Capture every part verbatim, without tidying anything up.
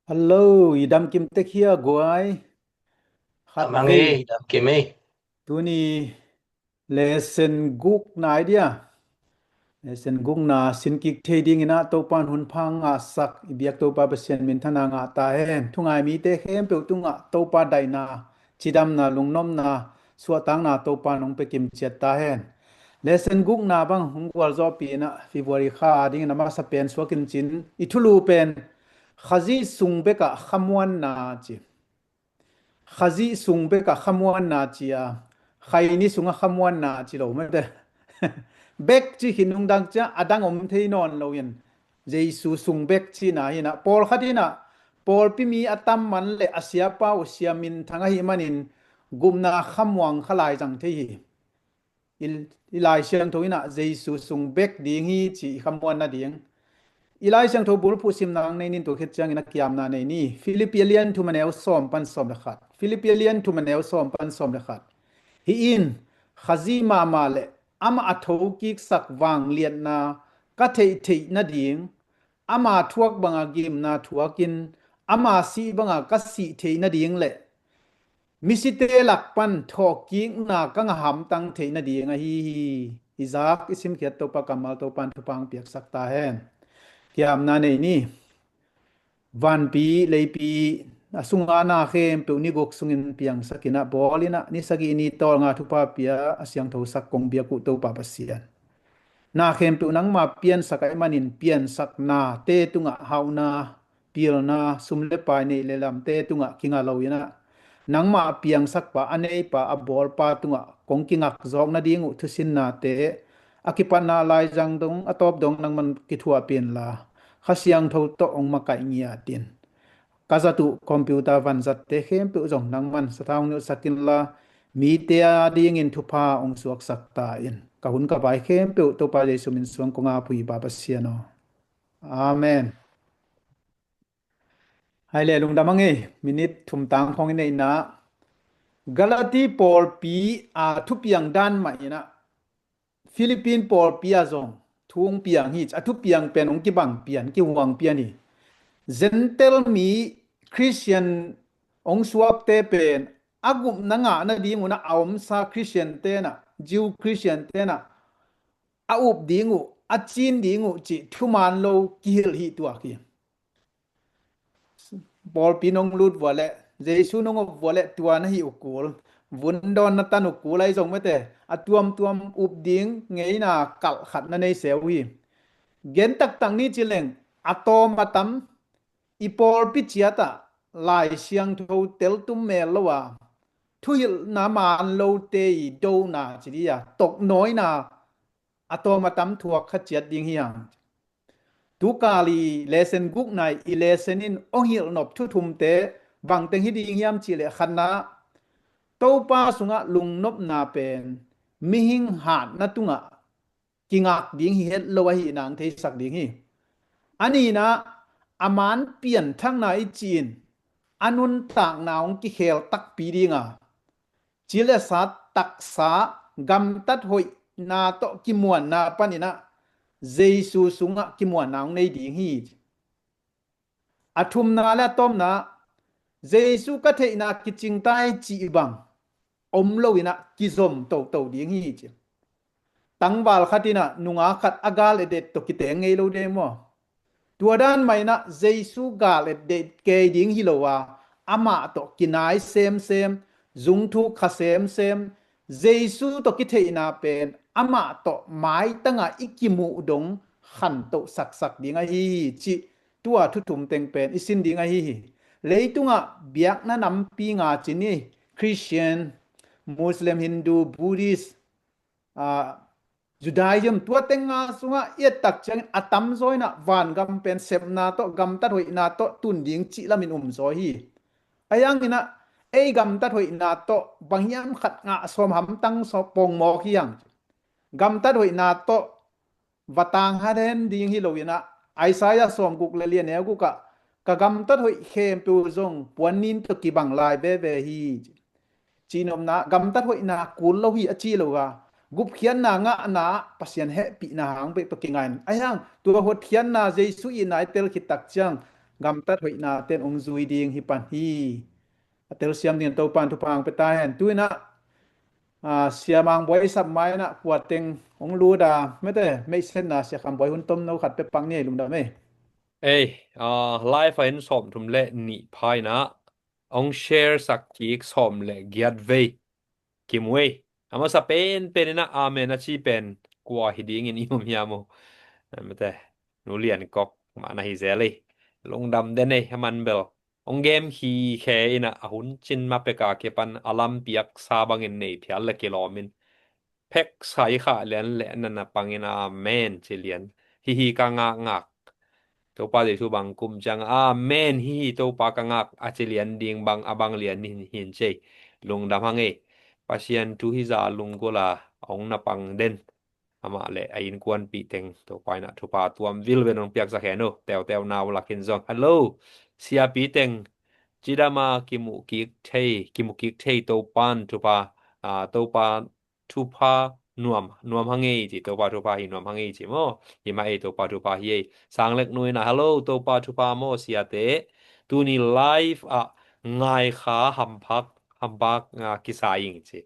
Hello, i dam kim tek hia guai? Khat mang ei, i dam kim ei. Tuni lesson gukna i dia. Lesson gukna sin kik thei dingin ah Topa in hun pha ngahsak, i biak Topa Pasian minthanna ngah ta hen. Thungai mite khempeuh tungah Topa daihna, cidamna, lungnopna, suahtakna Topa in hong pia kim ciat ta hen. Lesson gukna bang hong gualzawhpih in ah February kha a dingin a masa pen suak in cin, i thulu pen Khazih sung bekah khamuanna ci. Khazih sung bekah khamuanna ci a, khaini sungah khamuanna ci lo mete. Bek ci khin nungdang ciah a dang om thei nawn lo in, Jesu sung bek cihna hi in ah, pawlkhat in ah pawlpi mi a tam man le a siapa uh sia minthang ahih manin gupna khamuang kha lai zang thei hi. I, i Lai Siangtho in ah Jesu sung bek ding hi ci i khamuan nading. I Lai Siangtho bulphuh simna hong nei nin, tua khit ciangin a kiamna nei ni. Filippi a lian thum a neu sawm pan sawm le khat. Filippi a lian thum a neu sawm pan sawm le khat. Hih in Khazih mahmah le amah a thokiksak vangliatna ka theihtheih nading, ama thuak banga gimna thuakin ama sih banga ka sih theih nading le misite lak pan thawhkikna ka ngah hamtang theih nading ahi hi. I zak i simkhiat Topa kammal Topa in thupha hong piaksak ta hen. Kiamna nei ni. Vanpi leipi a sunga na khempeuh ni guk sungin piangsak in ah bawl in ah ni sagih ni tawlnga thupha pia a siangthosak kong biak uh Topa Pasian, na khempeuh nangma piansak ahih manin piansaknate tungah hauhna, pilna, sum le pai neih le lamte tungah kinga lo in ah nangmah a piangsak pa, a nei pa, a bawl pa tungah kong kingak zawk nading uh thusinnate a kipatna laizang dong a tawp dong nangman kithuahpih inla, Kha Siangtho tawh hong makaih ngiat in. Ka zat uh computer vanzatte khempeuh zong nangman sathau hong nilhsak inla, mite a dingin thupha hong suaksak ta in. Ka hun ka vai khempeuh Topa Jesu min suang kong ap uh hi Pa Pasian aw. Amen. Hai le lungdam a ngei, minit thum tang khong i neihna. Galati pawlpi a thupiang dan mah in ah Philippine pawlpi ah zong thu hong piang hi. A thupiang pen hong kibang pian, kihuang pian hi. Gentile mi Christian hong suakte pen a gupna ngah nading un ah a omsa Christian tenah, Jew Christian tenah a up ding uh, a cin ding uh cih thuman lo kihilh hi tuak hi. Pawlpi nong lut vua leh, Jesu nong up vua leh tua na hi uh kul. Vun dawn na tan uh kul ahi zong mete, a tuamtuam up ding ngeina kalh khat na nei se uh hi. Gen taktak ni ci leng, a tawm a tam i pawlpi ciatah Lai Siangtho teltum mel lo a, thuhilhna man lote i dona ci dih a, toknawina a tawm a tam thuak kha ciat ding hi hang. Tukal i lesson gukna i lesson in hong hilh nop thu thumte bangteng hi ding hiam cih leh, khatna, Topa sungah lungnopna pen mihing hatna tungah kingak ding hi het lo ahihna hong theisak ding hi. A nihna, a man pianthakna i cih in a nuntakna hong kikhel takpi ding a, ci le sa taksa gamtat hoihna tawh kimuanna panin ah Jesu sungah kimuanna hong nei ding hi. A thumna le a tawpna, Jesu ka theihna kicing ta hi cih bang om lo in ah kizom toto ding hi ci. Tangval khat in ah nungak khat a gal etdet tawh kiteng ngei lo ding maw? Tua dan mah in ah Jesu gal etdet kei ding hi lo a, amah tawh kinai semsem, zungthuk kha semsem, Jesu tawh kitheihna pen amah tawh maitangah i kimuh dong khantoh saksak ding ahi hi cih tua thu thum teng pen i sin ding ahi hi. Leitungah biakna nampi nga ci ni, Christian, Muslim, Hindu, Buddhist, ah, Judaism, tua teng nga sungah i et tak ciangin a tamzaw in ah vangam pen sepna tawh, gamtat hoihna tawh tun ding cih lamin um zaw hi. Ahi hangin ah ei gamtat hoihna tawh bang hiam khat ngah sawm hamtang sawm pongmawk hi hang. Gamtat hoihna tawh va tang haden ding hi lo in ah, Isaiah sawmguk le lian neu guk ah, ka gamtat hoih khempeuh zong puannin tawh kibang lai veve hi. Cihnopna, gamtat hoihna kul lo hi a ci lo a, gupkhiatna ngahna ah Pasian hehpihna hang bek tawh kingaih in. Ahi hang tua hotkhiatna Jesu itna i tel khit tak ciang gamtat hoihna ten hong zui ding hi pan hi. A telsiam dingin Topan thupha hong pia ta hen. Tu-in ah, ah, Sia Mang Buai sap mai-in ah puateng hong lut a, mete, meihsetna Sia Kham Buai hun tomno khat pia pak ni ei, lungdam ei. Ei, ah, live ah in sawmthum le nih pha-in ah hong share sak kik sawm le giat vei kimu ei. A masa penpen in ah amen a ci pen kua hi dingin i um hiam uh? Mete, Nu Lian Kok mah na hi zel ei. Lungdam den ei, a man bel hong gem hi khe in ah, a hun cin ma pek a kipan a lampiaksa bangin nei phial le kilawm in, pheksa i khah lian le na na pangin amen ci lian. Hihi ka ngakngak. Topa Jesu bang kum ciang amen, hihi Topa ka ngak a ci lian ding bang, a bang lian hi, hi in ci ei. Lungdam hang ei. Pasian thu hi za lunggulh a hong na pang den, amah le a innkuanpih teng Topa in ah thupha tuam vilvel hong piaksak hen uh. Teuteu nau lakin zong, hello, siapi teng, cidam a kimu kik thei, kimu kik thei Topan thupha, ah, Topa thupha nuam, nuam hang ei ci, Topa thupha hi nuam hang ei ci maw. Hi mah ei, Topa thupha hi ei. Sang Lek Nu in ah, hello, Topa thupha maw siate. Tuni live ah ngai kha hamphak, hamphak, ah, kisa ing ci.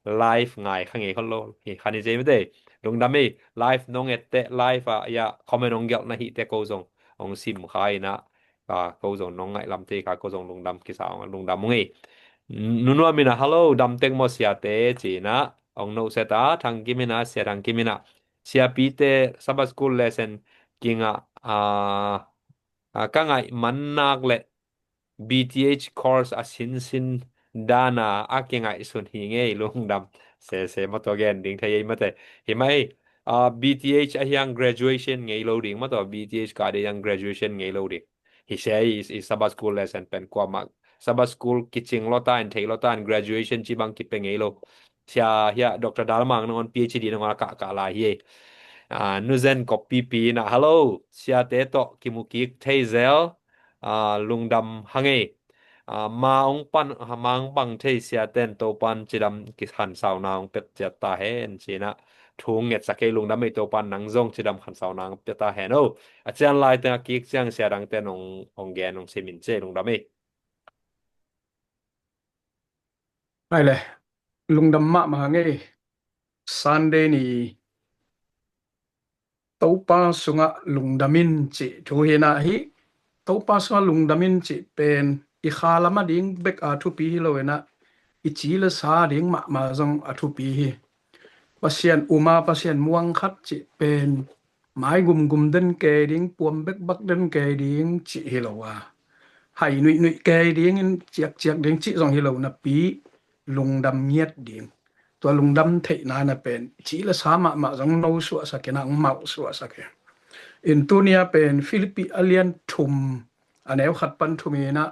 Live ngai kha ngei khol lo hi khan i ci ei, mete. Lungdam ei, live nong et teh, live ah, ya, comment nong gelh na hih teh ko zong hong sim kha in ah, ah, ko zong nong ngaih lam thei kha, ko zong lungdam kisa, lungdam ung ei. Nu Nuam in ah, hello, dam tek maw siate ci in ah hong noset a, Thang Kim in ah, Sia Thang Kim in ah, siapite Sabbath School lesson kingah, ah, ah, ka ngaih man nak le B T H course a sinsin dan a a kingaihsun hi ngei, lungdam. Sese, maw, tua gen ding thei ei, mete. Hi mah ei, ah, B T H a hiang graduation ngei lo ding, maw, tua B T H ka dei hiang graduation ngei lo ding. Hi se ei, i, i Sabbath School lesson pen kuamah, Sabbath School kicing lo ta in, thei lo ta in, graduation ci bang kipia ngei lo. Sia hiah Doctor Dal Mang nangawn P H D nangawn a kah, kah lai hi ei. Ah, Nu Zen Kop Pipi in ah, hello, siate tawh kimu kik thei zel, ah, lungdam hang ei. Ah, ma hong pan, ah, ma hong pang thei siaten Topan cidam kikhansauna hong pia ciat ta hen ci in ah thu hong ngetsak ei. Lungdam ei, Topan nang zong cidam khansauna hong pia ta hen o. A cian lai teng a kik ciang sia dangten hong, hong gen hong sim in ci ei, lungdam ei. Ai le, lungdam mahmah hang ei. Sunday ni Topa sungah lungdam in cih thu hi in ah, hih Topa sungah lungdam in cih pen i kha lam a ding bek a thupi hi lo in ah, i ci le sa ding mahmah zong a thupi hi. Pasian um a, Pasian muang khat cih pen mai gumgum den kei ding, puam bekbak den kei ding cih hi lo a, hai nuihnuih kei dingin ciakciak ding cih zong hi lo napi, lungdam ngiat ding. Tua lungdam theihna na pen ci le sa mahmah zong no suahsak in ah, hong mauh suahsak hi. In tuni a pen Philippi a lian thum, a neu khat pan thum in ah,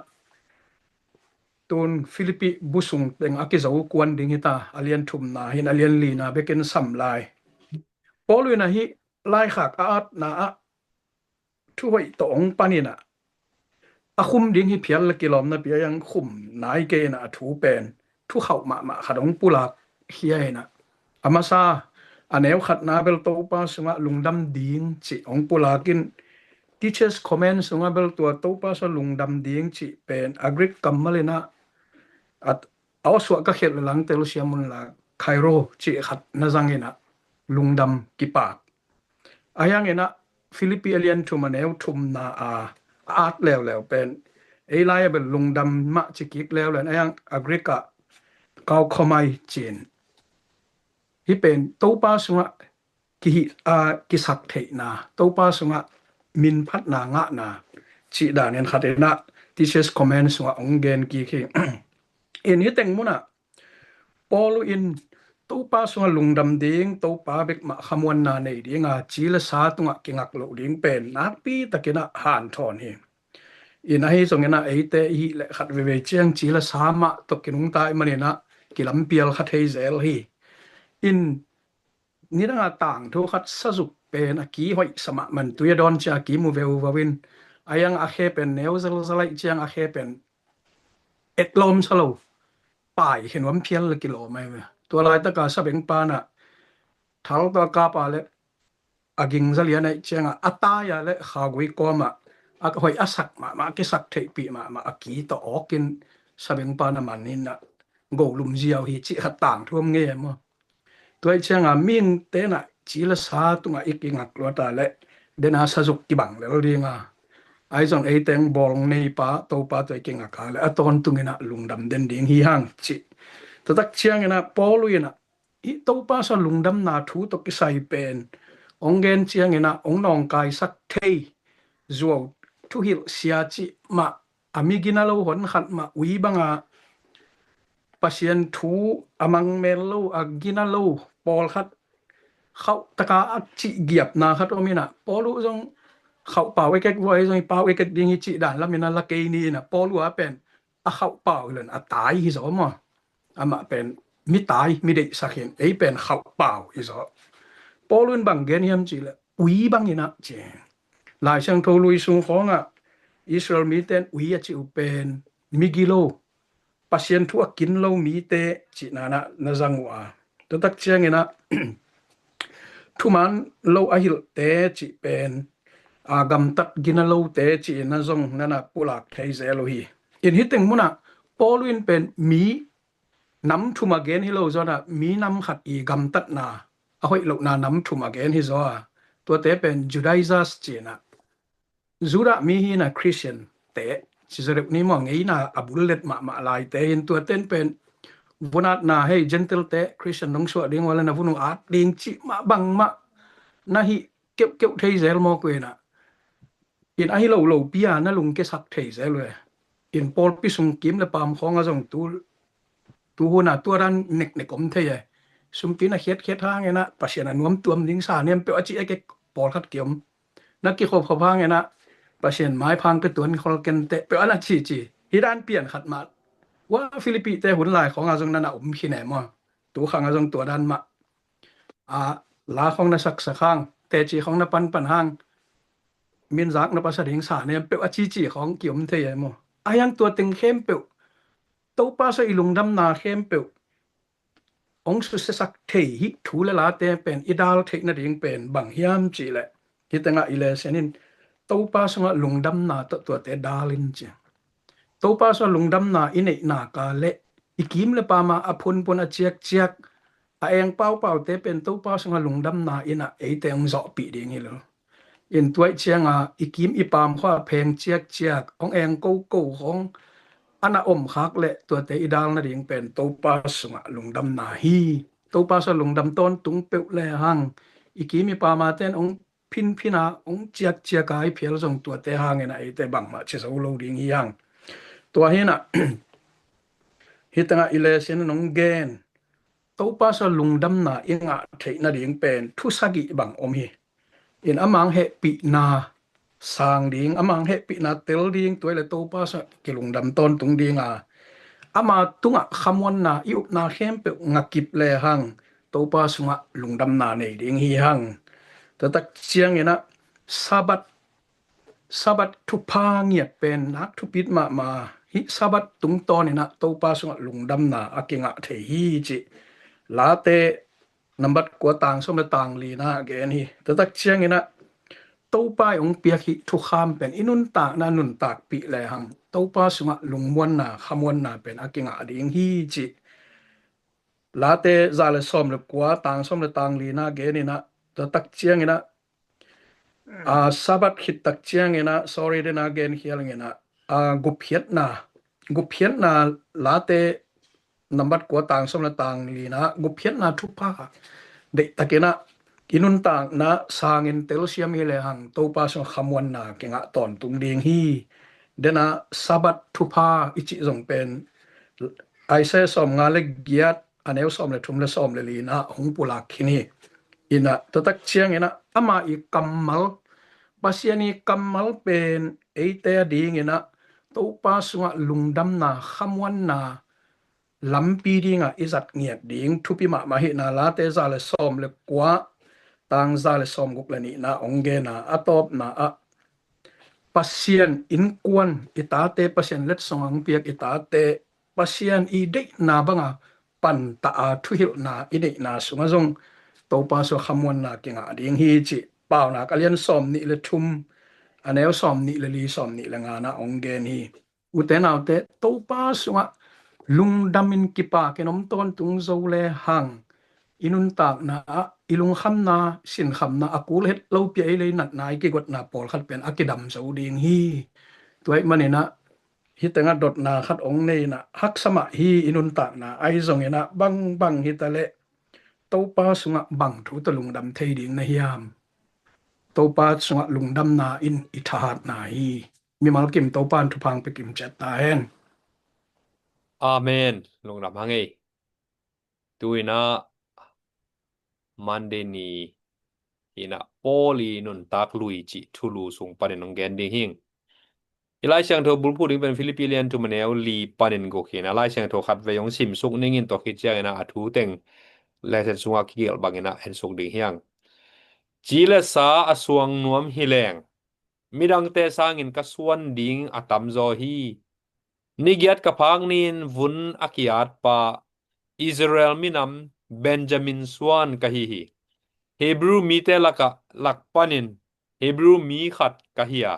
tun Philippi bu sung teng a kizo kuan ding hi ta, a lian thumna hi in a lian lina bekin sam lai. Paul in ah hih laikhak a atna ah thuhoih tawh hong pan in ah, a khum ding hi phial le kilawm napi a, hiang khum nai kei in ah, a thu pen thukhauh mahmah khat hong pulak hi a in ah. A masa, a neu khatna bel Topa sungah lungdam ding cih hong pulak in, Teacher's Comment sungah bel tua Topa sungah lungdam ding cih pen a Greek kammal in ah, a, a awsuah ka khialh le lang telsiam un la, Khairo cih khat na zang in ah, lungdam, kipak. A hiang in ah Philippi a lian thum, a neu thumna a, a at leuleu pen, ei lai a bel lungdam mah ci kik leuleu in, a hiang a Greek ah kaukhomai ci in, hih pen Topa sungah kihih a, kisak theihna, Topa sungah minphatna ngahna cih danin khat in ah Teacher's Comment sungah hong gen kik hi. In hih teng mun ah Paul in Topa sungah lungdam ding, Topa bek mah khamuanna nei ding a, ci le sa tungah kingak loh ding pen nakpi takin ah hanthawn hi. In ahi zongin ah eite i hih leh khat veivei ciang ci le sa mah tawh kinungta ahih manin ah kilampial kha thei zel hi. In nidang a tangthu khat sazuk pen a kihoih sa mahmah in, tui a dawn ciang a kimu veuvau in, a hiang a khe pen neu zelzel ahih ciang a khe pen etlawm sa lo, pai khe nuam phial le kilawm ahi ve. Tua laitak a sabengpa in ah thal tawh a kap a leh a ging za lian ahih ciang a, a tai a leh khaugui kawm ah a hoih a sak mahmah, a kisak theihpih mahmah, a ki tawh awkin sabengpa na man in ah golum ziau hi cih khat tangthu om ngei e maw. Tua ih cianga mihingte in ah ci le sa tungah i kingak luat a leh, den a sazuk kibang lel dinga, ahi zong ei teng bawlung neipa Topa tawh i kingak a leh a tawntung in ah lungdam den ding hi hang cih. Tua tak ciangin ah Paul in ah hih Topa sung lungdamna thu tawh kisai pen hong gen ciangin ah hong nawngkaisak thei zuau thuhilh sia cih mah, a mi gina lo hon khat mah, ui banga Pasian thu a mangmel lo, a gina lo pawlkhat, khauh taka a cih giapna khat om in ah, Paul uh zong khauh pau ekek, vua ei zong i pau ekek ding hi cih dan lam in ah la kei ni in ah, Paul uh a pen a khauh pau hi lo in a tai hi zaw maw. Amah pen mi tai, mi deihsak hi in, ei pen khauh pau hi zaw. Paul un bang gen hiam cih leh ui bang in ah ci. Lai Siangtho lui sung khawngah Israel mite in ui a cih uh pen mi gilo, Pasian thu a kin lo mite cihna in ah na zang uh a. Tua tak ciangin ah thuman lo a hilhte cih pen a gamtat gina lote cih in ah zong na na pulak thei zel uh hi. In hih teng munah Paul in pen mi nam thum a gen hi lo zaw in ah, mi nam khat i gamtatna, a hoih lohna nam thum a gen hi zaw a. Tuate pen Judaizers ci in ah, Judah mi hi in ah Khristiante ci zaw deuh ni maw, ngeina a bullet mahmah laite hi in, tuate in pen vun atna, hei, Gentile-te Khristian nong suah ding uh a leh na vun uh at ding cih mah bangmah na hih keuhkeuh thei zel mawk uh in ah. In ahi lo lopi a na lungkiasak thei zel uh e. In pawlpi sung kim le paam khawng a zong tu, tu hun a tua dan neknek om thei e. Sumpi na khiatkhiat hang in ah Pasian a nuam tuam ding sa niam peuh a ci ekek pawlkhat kiom. Na kikhopkhop hang in ah Pasian maiphang ka tuan khol kenteh peuh a na cici. Hih dan pian khat mah, ua Philippi-te hun lai khawng a zong na na om khin e maw. Tu khang a zong tua dan mah. A la khawng na saksak hang, teci khawng na panpan hang, min zak na pasa ding sa niam peuh a cici khawng kiom thei e maw. A hiang tua teng khempeuh, Topa sung i lungdamna khempeuh hong susiasak thei hih thu le late pen i dal theih nading pen bang hiam cih leh, hih tengah i lesson in Topa sungah lungdamna tawh tuate dal in ci. Topa sungah lungdamna i neih nak a leh i kim le paam a phunphun, a ciakciak, a eng paupaute pen Topa sungah lungdamna in ah eite hong zawhpih ding hi lo. In tua ih cianga i kim i paam khua pheng ciakciak, hong eng koko khawng a na om khak leh tuate i dal nading pen Topa sungah lungdamna hi. Topa sungah lungdam tawntung peuh le hang i kim i paam a ten hong phinphin a, hong ciakciak a i phial zong tuate hang in ah eite bangmah ci zo lo ding hi hang. Tua hi in ah hih tengah i lesson in hong gen Topa sungah lungdamna i ngah theih nading pen thu sagih bang om hi. In a mang hehpihna sang ding, a mang hehpihna tel ding, tua i leh Topa sungah kilungdam tawntung ding a, ama tungah khamuanna, i upna khempeuh ngakip le hang Topa sungah lungdamna nei ding hi hang. Tua tak ciangin ah Sabbath, Sabbath thupha ngiat pen nak thupit mahmah. Hih Sabbath tungtawn in ah Topa sungah lungdamna a kingah thei hi cih Late nambat kua tang sawm le tang lina gen hi. Tua tak ciangin ah Topa i hong piak hih thukham pen i nuntakna nuntakpih le hang Topa sungah lungmuanna, khamuanna pen a kingah ding hi cih Late za le sawm le kua tang sawm le tang lina gen in ah, tua tak ciangin ah, a, Sabbath khit tak ciangin ah, sorry, den a gen khial ngin ah, a, gupkhiatna, gupkhiatna Late nambat kua tang sawm le tang lina, gupkhiatna thupha deihtakin ah i nuntakna sangin telsiam hi le hang Topa sung khamuanna kingah tawntung ding hi. Den a Sabbath thupha i cih zong pen Isaiah sawmnga le giat, a neu sawm le thum le sawm le lina hong pulak khin hi. In ah, tua tak ciangin ah ama i kammal, Pasian i kammal pen eite a dingin ah Topa sungah lungdamna, khamuanna lampi dingah i zat ngiat ding thupi mahmah hi. Na Late za le sawm le kua, tang za le sawm guk le nihna hong gen a, a tawpna ah Pasian innkuan i tate, Pasian letsong hong piak i tate, Pasian i deihna banga panta a thuhilhna i neihna sungah zong Topa sung khamuanna kingah ding hi cih Paunak a lian sawm nih le thum, a neu sawm nih le li, sawm nih le nga na hong gen hi. Ute naute, Topa sungah lungdamin kipakin om tawntung zo le hang, i nuntakna ah i lungkhamna, sinkhamna, a kul het lopi a i lei natna, i kigotna pawlkhat pen a kidam zo ding hi. Tua ahih manin ah hih tengah dotna khat hong nei in ah, haksa mah hi i nuntakna. Ahi zongin ah bangbang hi ta leh, Topa sungah bang thu tawh lungdam thei ding na hiam? Topa sungah lungdamna in i thahatna hi. Mimal kim Topa in thupha hong pia kim ciat ta hen. Amen. Lungdam hang ei. Tu-in ah Monday ni hi-in ah Paul i nuntak lui cih thulu sung panin hong gen ding hing. I Lai Siangtho bulphuh ding pen Philippi lian thum a neu li panin guk hi-in ah, Lai Siangtho khatvei hong simsuk ning in, tua khit ciangin ah a thu teng lesson sungah kigelh bangin ah ensuk ding hi hang. Ci le sa a suang nuam hi leng, midangte sangin ka suan ding a tamzaw hi. Ni giat ka phak ni-in vun a ki-at pa, Israel minam Benjamin suan ka hi hi. Hebrew mite lakah, lak panin Hebrew mi khat ka hi a,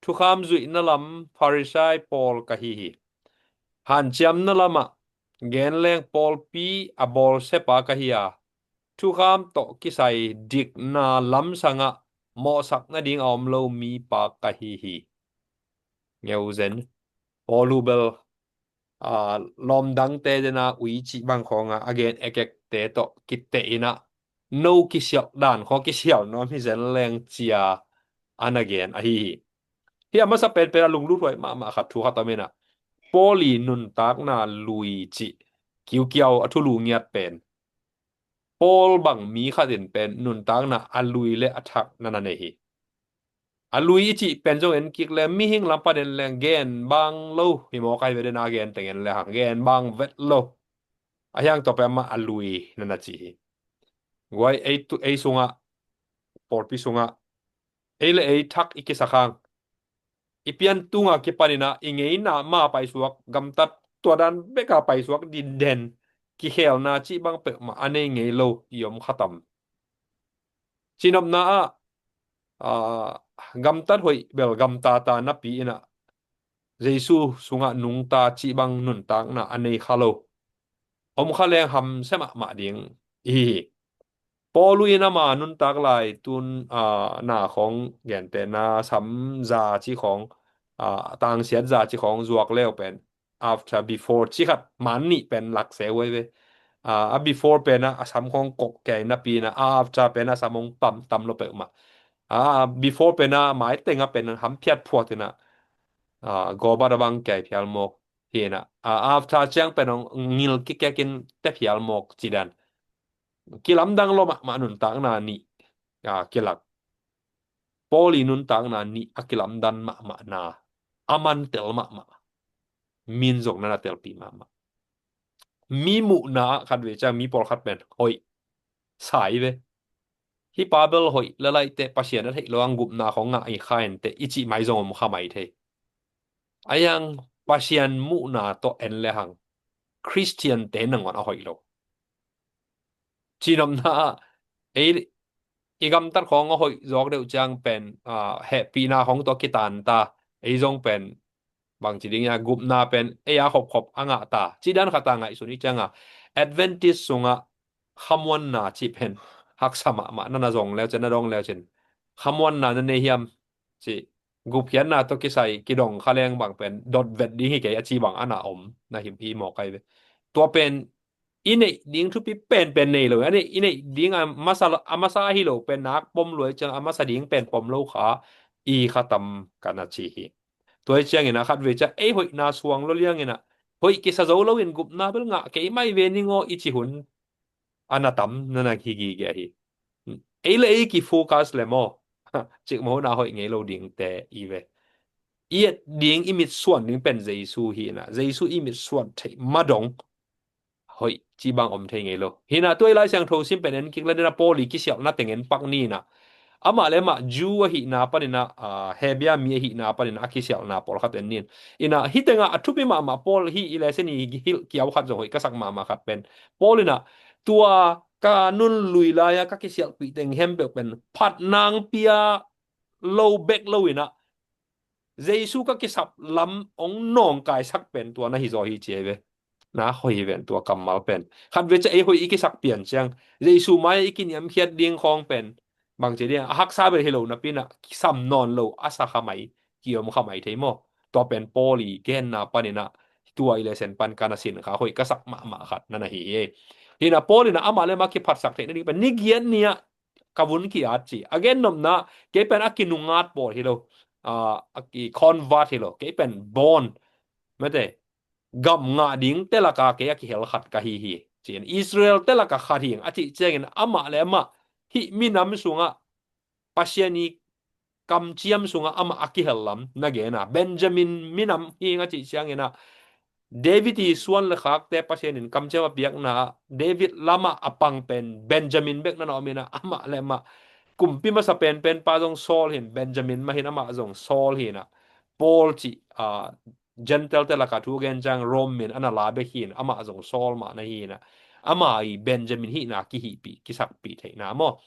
thukham zuihna lam Pharisai pawl ka hi hi. Hanciamna lamah genleng pawlpi a bawlsiapa ka hi a, thukham tawh kisai dikna lamsangah mawhsak nading a om lo mipa ka hi hi. Ngeu zen. Paul uh bel, aa, lawmdangte dena ui cih bang khawngah a gen ekekte tawh kiteh in ah, no kisialh dan khaw kisialh nuam hi zen leng ci-a a na gen ahi hi. Hih a masa penpen a lungluthuai mahmah khat thu khat om in ah, Paul i nuntakna lui cih kiukiau a thulu ngiat pen, Paul bang mi khat in pen nuntakna a lui le a thak na na nei hi. A lui i cih pen zong en kik le, mihing lam panin leng gen bang lo hi mawk ahi ve, dena gen teng en le hang gen bang vet lo. A hiang tua pen mah a lui na na ci hi. Guai ei tu, ei sungah, pawlpi sungah ei le ei thak i kisak hang, i pian tunga kipanin ah i ngeina ma paisuak, gamtat tua dan beka paisuak diden, kikhelna cih bang peuhmah a nei ngei lo i om khatam. Cinopna ah, aa, gamtat hoih bel gamtata napi in ah, Jesu sungah nungta cih bang nuntakna a nei kha lo, om kha leng hamsia mahmah ding i hi hi. Paul uh in ama nuntak lai tun, aa, na khawng gentehna, sam za cih khawng, aa, tangsiat za cih khawng zuak leu pen after, before cih khat man nih pen lak se huai ve. Aa, a before pen ah a sam khawng kawh kei napi in ah, a after pen ah a sam hong tam tam lo peuhmah. Aa, before pen ah mai teng ah pen ham phiat phuat in ah, aa, gawbat a bang kei phial mawk hi in ah, aa, after ciang pen hong ngil kikek in te phial mawk ci dan. Kilamdang lo mahmah nuntakna nih, aa, kilak. Paul i nuntakna nih a kilamdan mahmahna, a mantel mahmah, min zong na na telpih mahmah. Mi muhna ah khatvei ciang mi pawlkhat pen hoih, sai ve. Hih pa bel hoih lalaih teh, Pasian a theih lo ang gupna khawng ngah i kha in teh i cih mai zong om kha mai thei. A hiang Pasian muhna tawh en le hang Khristiante nangawn a hoih lo. Cinopna ah ei i gamtat khawng a hoih zawk deuh ciang pen, aa, hehpihna khawng tawh kitan ta, ei zong pen bangci ding a, gupna pen ei a khopkhop a ngah ta, ci dan khat a ngaihsun i cianga, Adventist sungah khamuanna cih pen haksa mahmah, na na zong leu cin, na dong leu cin, khamuanna na nei hiam ci, gupkhiatna tawh kisai kidong kha leng bang pen dot vet ding hi kei a ci bang a na om na hi, hi mawk ahi ve. Tua pen i neih ding thupi penpen nei lo, a neih, i neih ding a masa, a masa ahi lo pen nak pom luai ciang a masa ding pen pom lo kha i khatam ka na ci hi. Tua hi ciangin a khatvei ciang ei hoihna suang lo liangin ah, hoih kisa zo loin gupna bel ngah kei mai ve ning aw i ci hun a na tam na na hi gige hi. Ei le ei kifocus le maw, cikmah hun a hoih ngei lo dingte i ve. I et ding, i mitsuan ding pen Jesu hi in ah, Jesu i mitsuan theih ma dong hoih cih bang om thei ngei lo. Hi in ah tua i Lai Siangtho sim pen en kik le, dena Paul i kisialhna teng en pak ni in ah, amah le amah Jew ahihna panin ah, aa, Hebia mi ahihna panin ah a kisialhna pawlkhat en ni in. In ah hih tengah a thupi mahmah, Paul hih i lesson i hilh kiau khat zong hoih ka sak mahmah khat pen, Paul in ah tua ka nun lui lai-a ka kisialhpih teng khempeuh pen phat nangpi-a lo bek lo inah Jesu ka kisap lam hong nawngkaisak pen tua na hi zaw hi ci hi ve. Na hoih hi ven tua kammal pen. Khat ve cia ei hoih i kisak pian ciang Jesu mai i kiniamkhiat ding khawng pen bang ci ding a haksa bel hi lo napi inah kisam nawn lo a sa kha mai, kiom kha mai thei maw? Tua pen Paul i genna pan inah tua i lesen pan ka na sin kha hoih ka sak mahmah khat na na hi hi. Hi inah Paul inah amah le amah kiphatsak theih nading pen ni giat ni-ah ka vun ki-at ci. A gennopna kei pen a kinungat pawl hi lo. A, a ki convert hi lo. Kei pen born mate gam ngah ding te laka kei a kihel khat ka hi hi. Ci-in Israel te laka khat hi ing a cih ciangin amah le amah hih minam sungah Pasian i kamciam sungah amah a kihel lam na gen a. Benjamin minam hi ing a cih ciangin ah David i suan le khakte Pasian in kamciam a piakna ah David lamah a pang pen Benjamin bek na na om inah amah le amah kumpi masa penpen pa zong Saul hi in Benjamin mah hi in amah zong Saul hi inah Paul cih, ah, Gentile te laka thu gen ciang Rome min a na la bek hi in amah zong Saul mah na hi inah ama i Benjamin hihna kihihpih kisakpih theihna maw?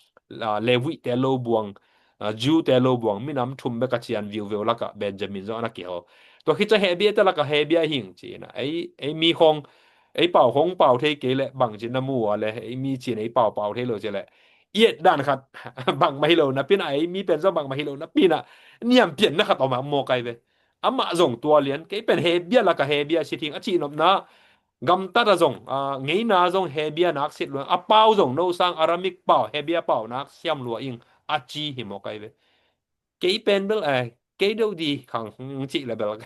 Ah, Levite lo buang, ah, Jew te lo buang minam thum bek a cian viuveu lakah Benjamin zong a na kihel. Tua khit ciang Hebia te lakah Hebia hi ing ci inah ei, ei mi khawng ei pau khawng pau thei kei leh bang ci na mu a le ei mi ci in ei pau pau thei lo ci leh i et dan khat bangmah hi lo napi inah ei mi pen zong bangmah hi lo napi inah niampianna khat om a maw kai ve. Amah zong tua lian kei pen Hebia laka Hebia sit hi ing a cihnopna gamtat a zong, ah, ngeina zong Hebia nak sit luang a pau zong no sang Aramik pau Hebia pau nak siam lua ing a ci hi maw kai ve. Kei pen bel, eh, kei deuh di khang cih le bel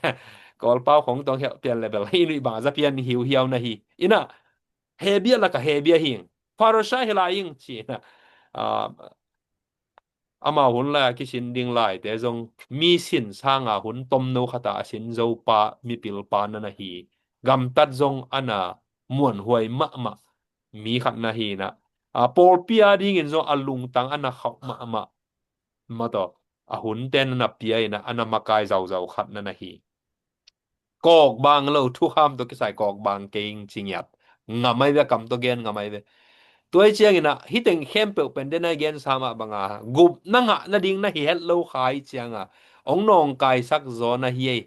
Kawl pau khawng tong helh pian le bel i nuih bang a za pian hiuhiau na hi. Inah Hebia laka Hebia hi ing Pharisai hi lai ing ci inah, ah, amau hun lai a kisin ding laite zong mi sin sanga hun tomno khata a sin zo pa mipil pa na na hi. Gamtat zong a na muanhuai mahmah mi khat na hi inah, a, pawlpi a dingin zong a lungtang a na khauh mahmah. Mataw a hunte na na pia inah a na makai zauzau khat na na hi. Kawkbang lo, thukham tawh kisai kawkbang kei ing ci ngiat. Ngam ai ve, kam tawh gen ngam ai ve. Tua i ciangin ah hih teng khempeuh pen den a i gen sa mah banga gupna ngah nading na hi het lo kha i cianga hong nawngkaisak zaw na hi ei.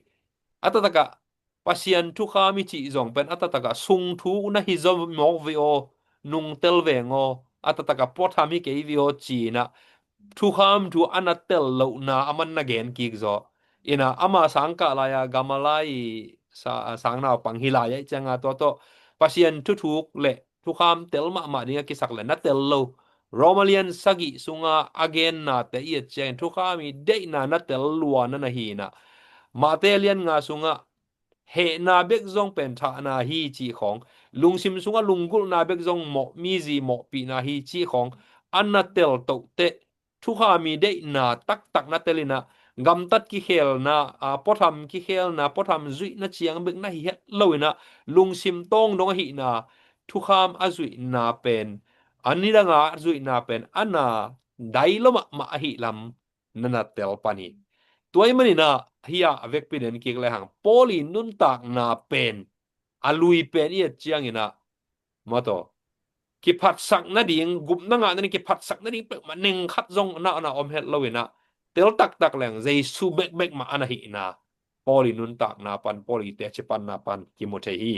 A taktakah Pasian thukham i cih zong pen a taktakah sung thu na hi zaw mawk ve aw, nungtel veng aw, a taktakah puatham hi kei ve aw ci-in ah thukham thu a na tel lohna a man na gen kik zaw. Inah ama sangkah lai-a Gamaliel i sa-, sangnaupang hi lai-a i cianga tua tawh Pasian thuthuk le thukham tel mahmah ding a kisak le na tel lo. Roma lian sagih sunga a gennate i et ciangin thukham i deihna na tel lua na na hi inah Mate lian nga sungah hehna bek zong pen thahna hi cih khawng, lungsim sungah lunggulhna bek zong mawh, mizi mawhpihna hi cih khawng a na tel tohteh thukham i deihna taktak na tel inah gamtat kikhelna, a, puatham kikhelna, puatham zuihna ciang bek na hi het lo inah lungsim tawng dong ahihna thukham a zuihna pen, a nidanga a zuihna pen a na dai lo mahmah ahih lam na na tel pan hi. Tua ahih manin ah hih ah a vekpi den kik lehang Paul i nuntakna pen a lui pen i et ciangin ah mataw kiphatsak nading, gupna ngah nading kiphatsak nading peuhmah neng khat zong na na om het lo inah tel taktak leng Jesu bekbek mah a na hihna Paul i nuntakna pan, Paul i teci panna pan kimu thei hi.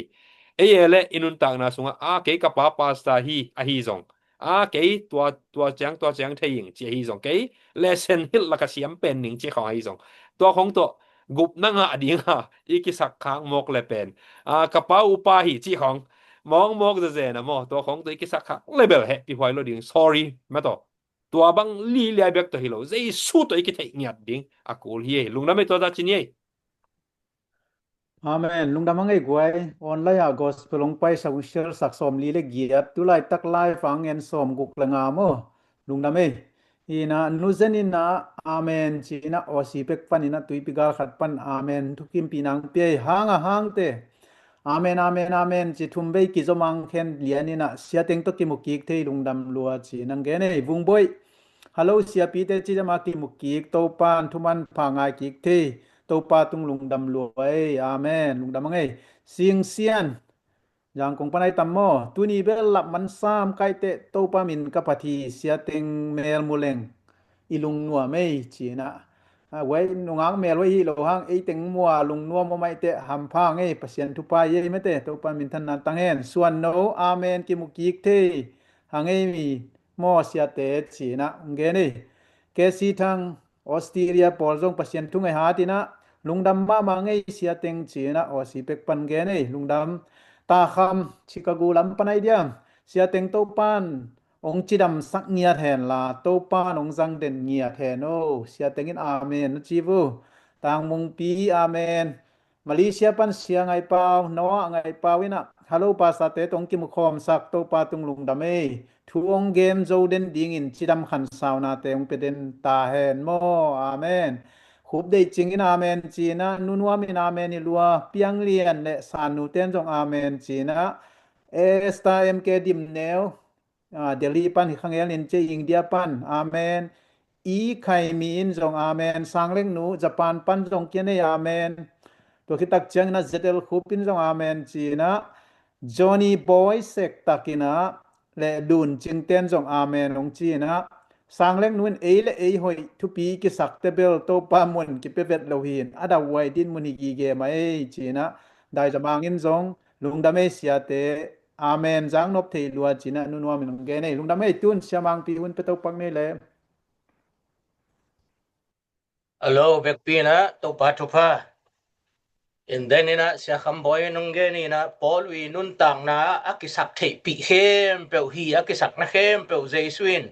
Ei e le i nuntakna sungah a kei ka pa pastor hi ahi zong, a kei tua, tua ciang, tua ciang thei ing ci ahi zong, kei lesson hilh laka siam pen ning ci khawng ahi zong, tua khawng tawh gupna ngah dinga i kisak khak mawk le pen, a, ka pa upa hi ci khawng mawkmawk zezen a maw, tua khawng tawh i kisak khak le bel hehpih huai lo ding, sorry mataw. Tua bang li liai bek tawh hi lo, Jesu tawh i kitheih ngiat ding a kul hi ei. Lungdam ei, tua ta ci ni ei. Amen. Lungdam a ngei guai. Online ah gospel hong paisa hong share sak sawmli le giat, tulaitak live ah hong en sawmguk le nga maw. Lungdam ei. Inah nu Zen inah amen ci inah Aussie pek pan inah tuipi gal khat pan amen thukimpihna hong pia ei. Hang a hangte amen, amen, amen ci thum vei kizom a hong khen lian inah siateng tawh kimu kik thei, lungdam lua ci nang gen ei. Vungboih, hello siapite ci zama kimu kik, Topa in thuman pha ngai kik thei, Topa tung lungdam lua ei. Amen. Lungdam a ngei. Singsian, Zangkong pan ai tam maw, tuni bel lap man sam kaiteh Topa min ka phat hi, siateng mel mu leng i lungnuam ei ci inah a, huai nungak mel huai hi lo hang, ei teng mua lungnuam om ai teh hampha ngei, Pasian thupha ei mate, Topa minthanna tang hen. Suan no, amen, kimu kik thei hang ei mi maw siate ci-in ah hong gen ei. K C Thang, Australia pawl zong Pasian thu ngai hat in ah lungdam mahmah ngei siateng ci-in ah Aussie pek pan gen ei. Lungdam. Ta Kham, Chicago lam pan ai diam, siateng Topan hong cidamsak ngiat hen la, Topan hong zang den ngiat hen o. Siateng in amen na ci vu. Tang Mungpi, amen. Malaysia pan Sia Ngai Pau, Noah Ngai Pau in ah, hello, pastor te tawh hong kimukhawmsak Topa tung lungdam ei. Thu hong gen zo den dingin cidam khansaunate hong pia den ta hen maw. Amen. Khup Deih Cing in amen ci-in ah, Nu Nuam in amen i lua, Piang Lian le San Nu ten zong amen ci-in ah, Esther M K Dim Neu, ah, Delhi pan hi khangel in ci, India pan, amen. I Khai Mi in zong amen. Sang Leng Nu, Japan pan zong kian ei, amen. Tua khit tak ciangin ah Z L Khup in zong amen ci-in ah, Johnny Boy Sek tak in ah le Lun Cing ten zong amen hong ci-in ah, Sang Leng Nu in ei le ei hoih thupi kisakte bel Topa mun kipia vet lo hi in, a dauhuai din mun hi gige mah ei ci-in ah, Dai Za Mang in zong lungdam ei siate, amen, zang nop thei lua ci-in ah Nu Nuam in hong gen ei. Lungdam ei. Tun Sia Mang Pi hun pe to pak ni le. Hello, vekpi in ah Topa thupha. In den in ah Sia Kham Bawi in hong gen in ah, Paul i nuntakna a kisak theihpih khempeuh hi, a kisakna khempeuh Jesu in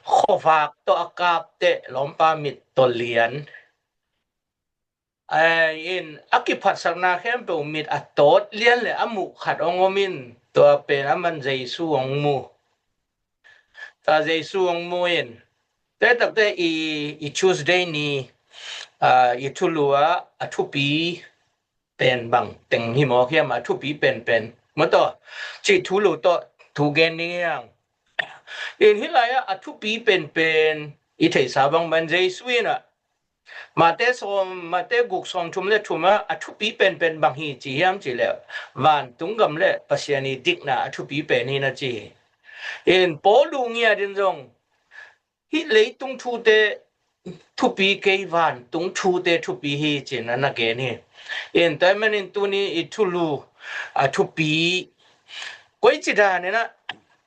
khuavak tawh a kap teh lawmpa mit tawh lian. Ai in a kiphatsakna khempeuh mit a tawt lian le a muh khat hong om in, tua pen aman Jesu hong mu. Tua Jesu hong mu in, tua takte i, i Tuesday ni, ah, i thulu ah a thupi pen bang teng hi mawk hiam, a thupi penpen maw, tua ci thulu tawh thu gen ding hi hang. In hih lai-ah a thupi penpen i theihsa bang ban Jesu in ah Mate sawm, Mate guk sawm thum le thum ah a thupi penpen bang hi ci hiam cih leh, vantung gam le Pasian i dikna a thupi pen hi na ci hi. In Paul uh ngiat in zong hih leitung thute thupi kei, vantung thute thupi hi ci-in a na gen hi. In tua ahih manin tuni i thulu a thupi koici dan in ah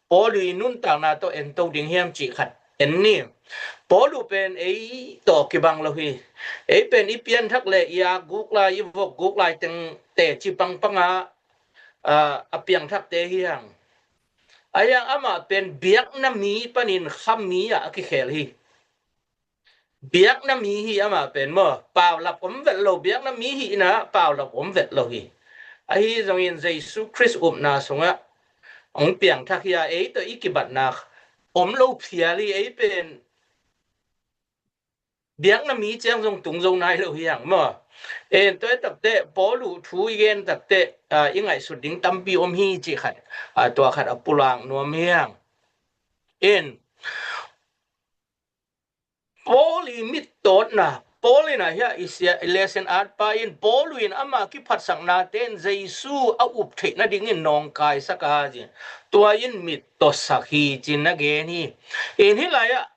Paul i nuntakna tawh ento ding hiam cih khat en ni. Paul uh pen ei tawh kibang lo hi. Ei pen i pianthak le i ak guk lai, i vok guk lai teng teci pangpang ah, ah, a piangthakte hi hang. Ahi hang amah pen biakna mi panin khami ah a kikhel hi. Biakna mi hi amah pen maw, paulap om vet lo, biakna mi hihna paulap om vet lo hi. Ahi zongin Jesu Khrist upna sungah hong piangthak hi a, ei tawh i kibatna om lo phial hi. Ei pen biakna mi ciang zong tung zo nai lo hi hang maw. En tua takte Paul uh thu i gen takte, ah, i ngaihsut ding tampi om hi cih khat, ah, tua khat a pulak nuam hi hang. En Paul i mittawtna, Paul in ah hiah i sia, i lesson atpa in, Paul in ama kiphatsaknate in Jesu a up theih nadingin nawngkaisak a, tua in mittawsak hi ci-in na gen hi. In hih lai-ah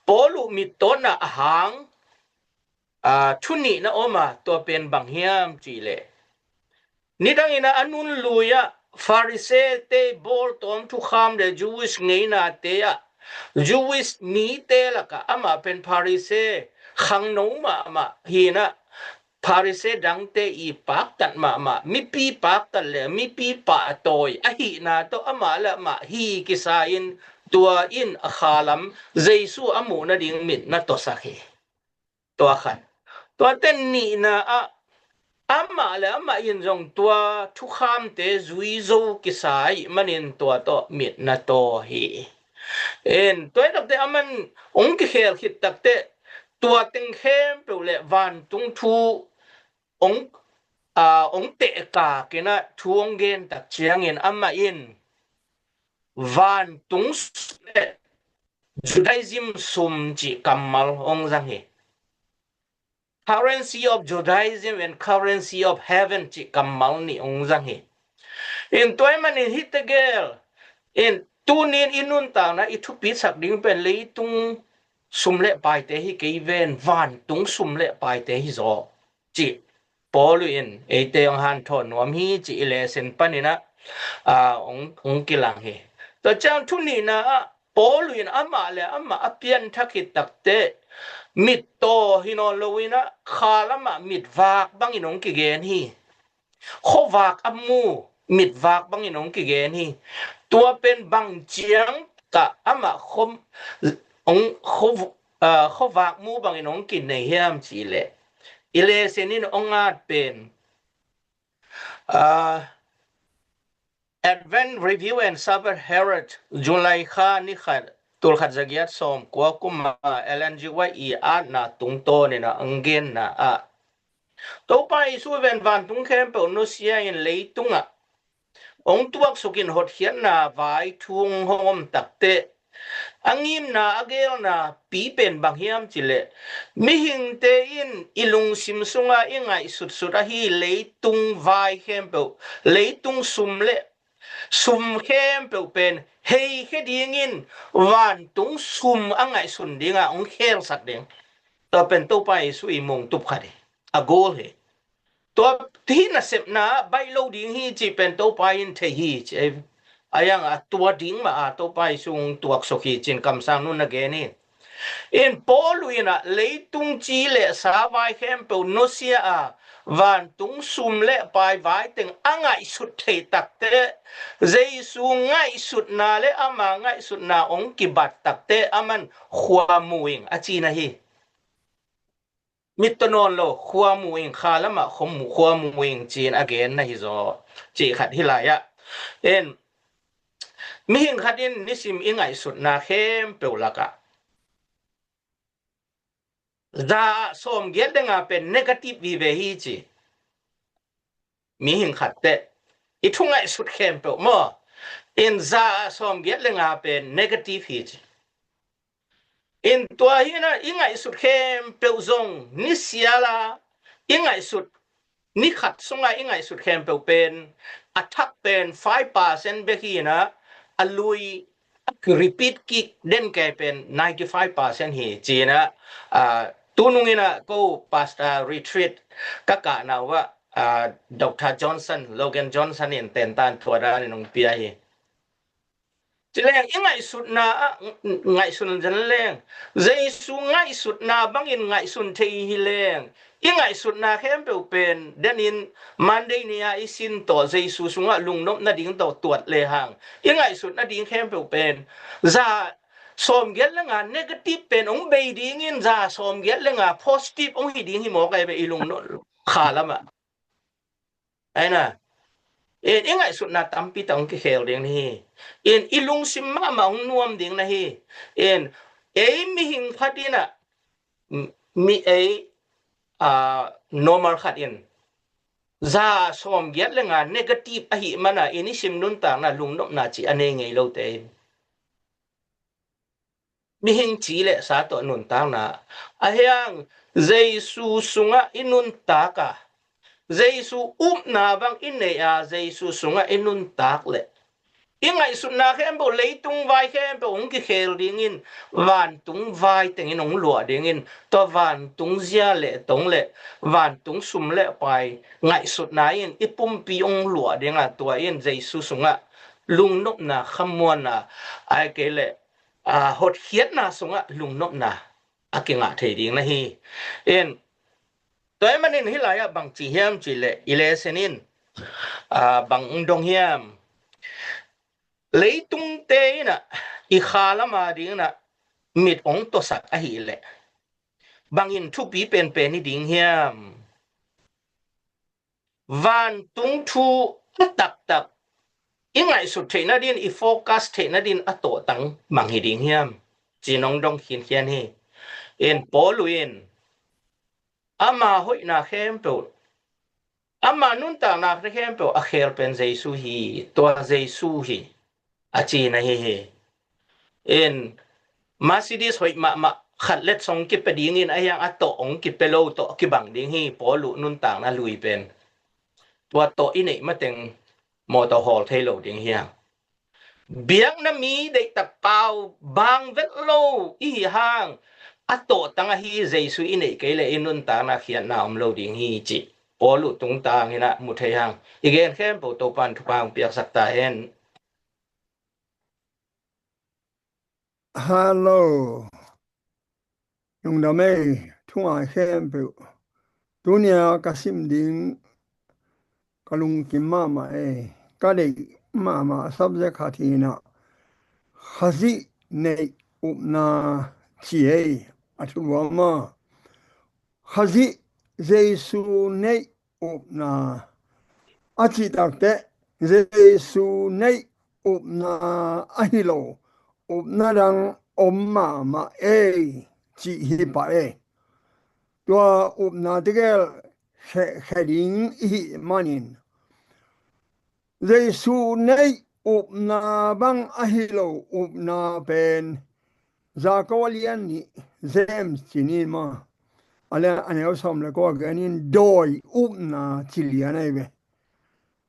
Paul uh mittawtna a hang, aa, thu nih na om a, tua pen bang hiam cih leh, nidangin ah a nun lui-ah Pharisee-te bawltawm thukham le Jewish ngeinate ah, Jewish mite lakah amah pen Pharisee khangno mahmah hi-in ah, Pharisee dangte i paktat mahmah, mipi paktat le mipi pahtawi ahihna tawh amah le amah hi kisa-in, tua in a khalam Jesu a muh nading mit na tawsak hi. Tua khat. Tua teng nihna ah amah le amah in zong tua thukhamte zui zo kisa ahih manin tua tawh mit na taw hi. En, tua hi takte aman hong kikhel khit takte tua teng khempeuh le vantung thu hong, aa, hong tehkak in ah thu hong gen tak ciangin amah in vantung le Judaism sum cih kammal hong zang hi. Currency of Judaism and currency of heaven cih kammal nih hong zang hi. In tua ahih manin hihte gel in tunin i nuntakna i thupisak ding pen leitung sum le paite hi kei ven, vantung sum le paite hi zaw, cih Paul in eite hong hanthawn nuam hi, cih i lesson panin ah, aa, hong, hong kilang hi. Tua ciang thu nihna ah Paul in amah le amah a pianthak hi takteh, mittaw hi nawn lo in ah, kha lamah mitvak bangin hong kigen hi. Khuavak a mu, mitvak bangin hong kigen hi. Tua pen bang ciang kah amah khuam, hong, khua-, aa, khuavak mu bangin hong kinei hiam cih leh, i lesson in hong at pen, aa, Advent Review and Sabbath Herald, July kha ni khat, tul khat za giat sawm kua kum a Ellen G. White i atna tungtawnin ah hong genna ah, Topa Jesu pen vantung khempeuh nusia in leitungah hong tuaksuk in hotkhiatna vai thu hong om takteh, a ngimna, a geelna pi pen bang hiam cih leh, mihingte in i lungsim sungah i ngaihsutsut ahi leitung vai khempeuh, leitung sum le sum khempeuh pen heikhia dingin vantung sum a ngaihsun dingah hong khelsak ding. Tua pen Topa Jesu i mungtup khat hi, a goal hi. Tua hih nasepna baih lo ding hi cih pen Topa in thei hi ci. A hiang a tua ding mah a Topa Jesu hong tuaksuk hi ci-in kamsang nu-in na gen hi. In Paul in ah leitung ci le sa vai khempeuh nusia a, vantung sum le pai vai teng a ngaihsut theih takteh, Jesu ngaihsutna le ama ngaihsutna hong kibat takteh, aman khua mu ing a cihna hi. Mittaw nawn lo, khua mu ing, kha lamah khua mu, khua mu ing ci-in a genna hi zaw, cih khat hi lai ah. In, mihing khat in nisim i ngaihsutna khempeuh lakah za ah sawmgiat le nga pen negative vive hi ci. Mihing khat teh i thu ngaihsut khempeuh maw, in za ah sawmgiat le nga pen negative hi ci. In tua hi-in ah i ngaihsut khempeuh zong nisial a i ngaihsut, ni khat sungah i ngaihsut khempeuh pen a thak pen five percent bek hi-in ah, a lui, a repeat kik den kei pen ninety five percent hi ci-in ah, aa, tunung in ah ko pastor retreat ka kahna uh ah, aa, Doctor Johnson, Logan Johnson in tentan tua danin hong pia hi. Ci leng i ngaihsutna ah, ngaihsun zen leng, Jesu ngaihsutna bangin ngaihsun thei hi leng, i ngaihsutna khempeuh pen denin Monday ni-a i sin tawh Jesu sungah lungnop nading tawh tuat lehang, i ngaihsut nading khempeuh pen za sawmgiat le nga negative pen hong bei dingin za sawmgiat le nga positive hong hi ding hi mawk ai ve i lungnop kha lamah. Aina, in i ngaihsutna tampi tak hong kikhel ding na hi. In i lungsim mahmah hong nuam ding na hi. In ei mihing khat in ah, mi ei, aa, normal khat in za sawmgiat le nga negative ahih man ah i nisim nuntakna lungnopna cih a nei ngei lote in, mihing ci le sa tawh nuntakna, a hiang Jesu sungah i nuntak a, Jesu upna bang i nei a, Jesu sungah i nuntak leh i ngaihsutna khempeuh, leitung vai khempeuh hong kikhel dingin, vantung vai tengin hong luah dingin, tua vantung zia le tong le vantung sum le pai ngaihsutna in i pumpi hong luah ding a, tua in Jesu sungah lungnopna, khamuanna, ahih kei leh, aa, hotkhiatna sungah lungnopna a kingah thei ding na hi. In, tua ahih manin hih lai-ah bang ci hiam cih leh, i lesson in, aa, bang hong dong hiam? Leitungte in ah i kha lam a dingin ah mit hong tuasak ahih leh bangin thupi penpen i ding hiam? Vantung thu a taktak i ngaihsut theih nadin, i focus theih nadin a tawhtang bang hi ding hiam? Ci-in hong dong khinkhian hi. In Paulu in ama hoihna khempeuh, ama nuntakna khempeuh a khel pen Jesu hi, tua Jesu hi, a ci na hi hi. In Mercedes hoih mahmah khat letsong kipia dingin a hiang a tawh hong kipia lo tawh kibang ding hi, Paulu nuntakna lui pen. Tua tawh i neih mateng mawtaw hawl thei lo ding hi hang. Biakna mi deihtak pau bang vet lo i hi hang, a tawhtang ahi Jesu i neih kei leh i nuntakna khiatna om lo ding hi cih Paul uh tungtang in ah mu thei hang. I gen khempeuh Topa'n thupha hong piaksak ta hen. Hallo. Lungdam ei, thungai khempeuh. Tuni-a ka sim ding ka lungkim mahmah ei. Ka deih mahmah subject khat hi-in ah, Khazih neih upna ci ei, a thu lua maw. Khazih, Jesu neih upna a cih takteh, Jesu neih upna ahi lo upna dang om mahmah ei cih hi pah ei. Tua upna tegel khehkhia ding i hih manin, Jesu neih upna bang ahi lo upna pen Jakob a lian nih, James ci ni maw, a lian a neu sawm le kua gen in dawi upna ci lian ahi ve.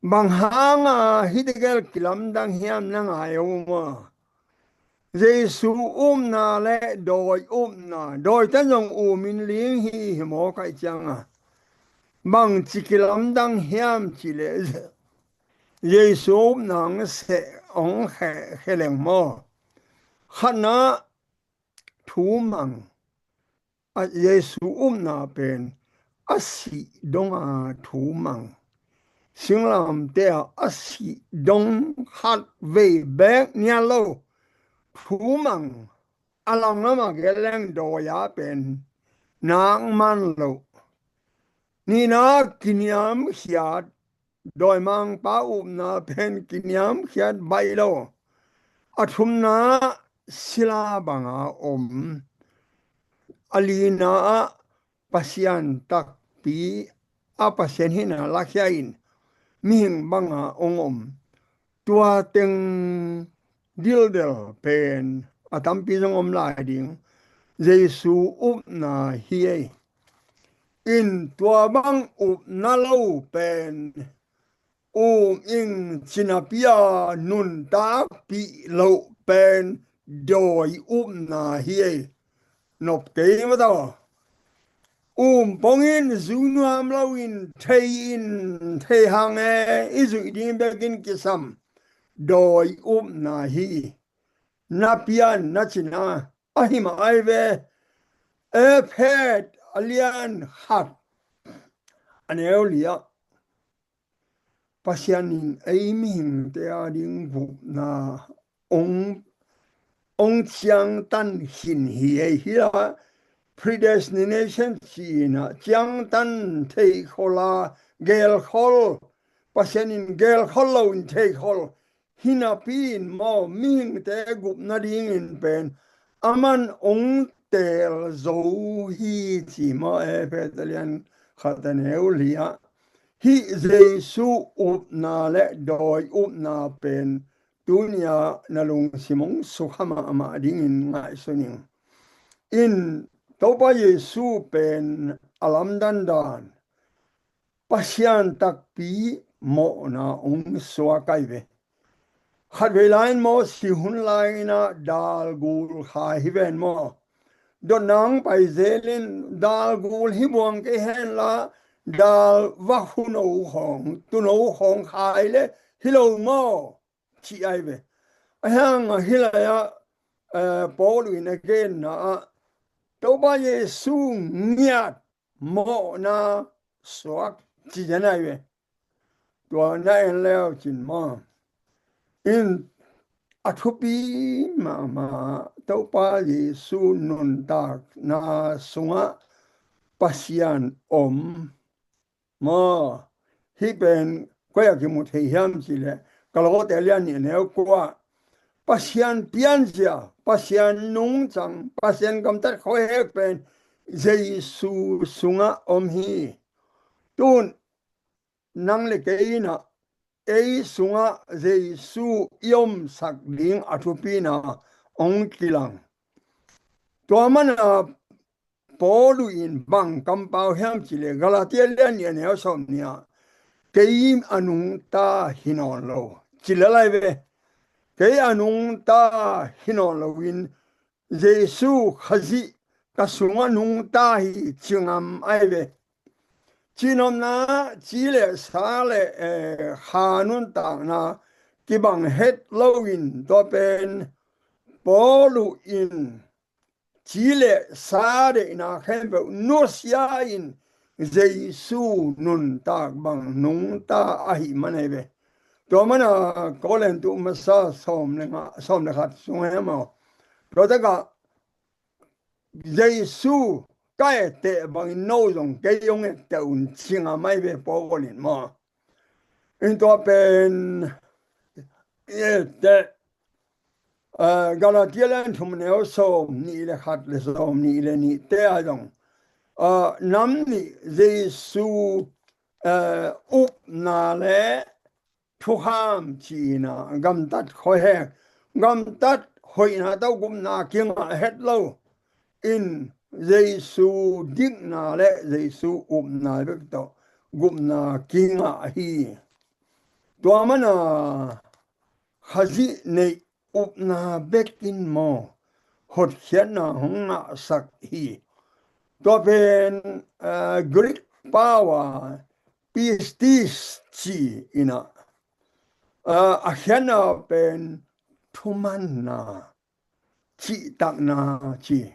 Bang hanga hih tegel kilamdang hiam na ngai uh maw? Jesu upna le dawi upna, dawite zong umin ling hi hi maw, kaih cianga bangci kilamdang hiam cih leh Jesu upna hong seh hong khehkhia leng maw? Khatna, thumang. A Jesu upna pen a sih donga thumang. Singlamteh ah a sih dong khat vei beek nial lo thumang. A lamlam a geleng dawi-a pen nak man lo. Nihna, kiniamkhiat, dawimangpa upna pen kiniamkhiat baih lo. A thumna, sila banga om. A lina ah Pasian takpi, a Pasian hihna lakhia in mihing banga hong om. Tua teng dildel pen a tampi zong om lai ding. Jesu upna hi ei. In tua bang upna lo pen um ing ci napi-a nuntakpih loh pen dawi upna hi ei. Nop kei maw taw. Um pongin zui nuam loin thei in, thei hang e i zuih ding bekin kisam dawi upna hi. Na pian na cina ahi mah ai ve. Efet a lian khat a neu li ah Pasian in ei mihingte a ding gupna ong, ong ciangtan khin hi ei. Hi la predestination ci-in ah ciangtan theikhol a gelkhol, Pasian in gelkhol loin theikhol. Hi napi-in maw, mihingte gupna dingin pen aman ong teel zo hi ci maw, Efet a lian khat a neu li ah. Hih Jesu upna le dawi upna pen tuni-a na lungsim ong sukha mahmah dingin ngaihsun ing. In Topa Jesu pen a lamdang dan Pasian takpi mawhna ong suak ai ve. Khatvei lai-in maw, si hun lai-in ah dal gul khai hi ven maw. Dotna ong pai zelin dal gul hi buang kei hen la, dal va huno khawng, tuno khawng khai le hi lo maw, ci ai ve. A hiang a hi lai-ah, eh, Paul in a genna ah Topa Jesu ngiat mawhna suak ci zen ai ve. Tua na en leu cin maw, in a thupi mahmah Topa Jesu nuntakna sungah Pasian om maw. Hih pen koi a kimu thei hiam cih leh, Kolose lian nih a neu kua, Pasian pianzia, Pasian nungcang, Pasian gamtat khuahek pen Jesu sungah om hi. Tun nang le kei in ah ei sungah Jesu i omsak ding a thupina ong kilang. Tua mana Paul in bang kampau hiam cih leh, Galatia lian nih a neu sawm nih ah, kei a nungta hi nawn lo ci lel ai ve. Kei a nungta hi nawn loin Jesu Khazih ka sungah nungta hi, ci ngam ahi ve. Cihnopna, ci le sa le, eh, kha nuntakna kibang het loin, tua pen Paul in ci le sa deihna khempeuh nusia in Jesu nuntak bang nungta ahih man ahi ve. Tua mana Korin tu masa sawm le nga, sawm le khat sung hi maw. Tua takah Jesu ka etteh bangin no zong kei hong etteh un, ci ngam ahi ve Paul in maw. In tua pen i etteh, ah, Galatia lian thum neu sawm nih le khat le sawm nih le nihte ah zong, ah, nam nih Jesu, ah, upna le thukham cihna, gamtat khuahek, gamtat hoihna tawh gupna kingah het lo in Jesu dikna le Jesu upna bek tawh gupna kingah hi. Tua mana Khazih neih upna bekin maw, hotkhiatna hong ngahsak hi. Tua pen, eh, Greek pau a pistis ci inah, eh, a khiatna pen thumanna, cihtakna ci.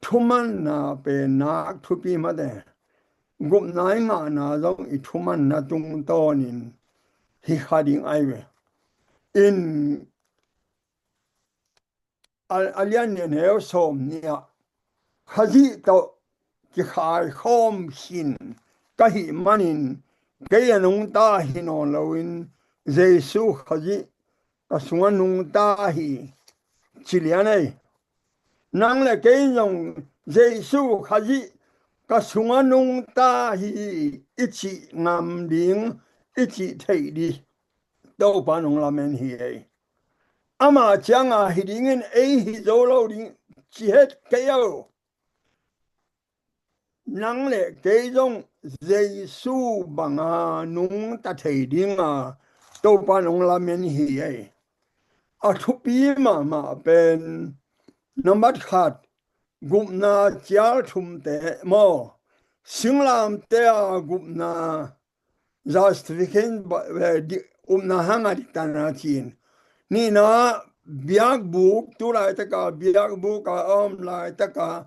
Thumanna pen nak thupi mate. Gupna i ngahna zong i thumanna tungtawnin hi kha ding ahi ve. In a, a lian nih neu sawm nih ah Khazih tawh kikhaikhawm khin ka hih manin kei a nungta hi nawn loin Jesu Khazih ka sungah nungta hi, ci lian ei. Nang le kei zong Jesu Khazih ka sungah nungta hi i cih ngam ding, i cih theih ding Topa nong lamen hi ei. Ama cianga hi dingin ei hi zo lo ding ci het kei o. Nang le kei zong Jesu banga nungta thei dinga Topa nong lamen hi ei. A thupi mahmah pen nambat khat, gupna cial thumte maw, singlamte a gupna, justification ba, eh, di, upna hanga diktatna cin. Nihna, biakbuk, tu laitaka biakbuk a om laitaka,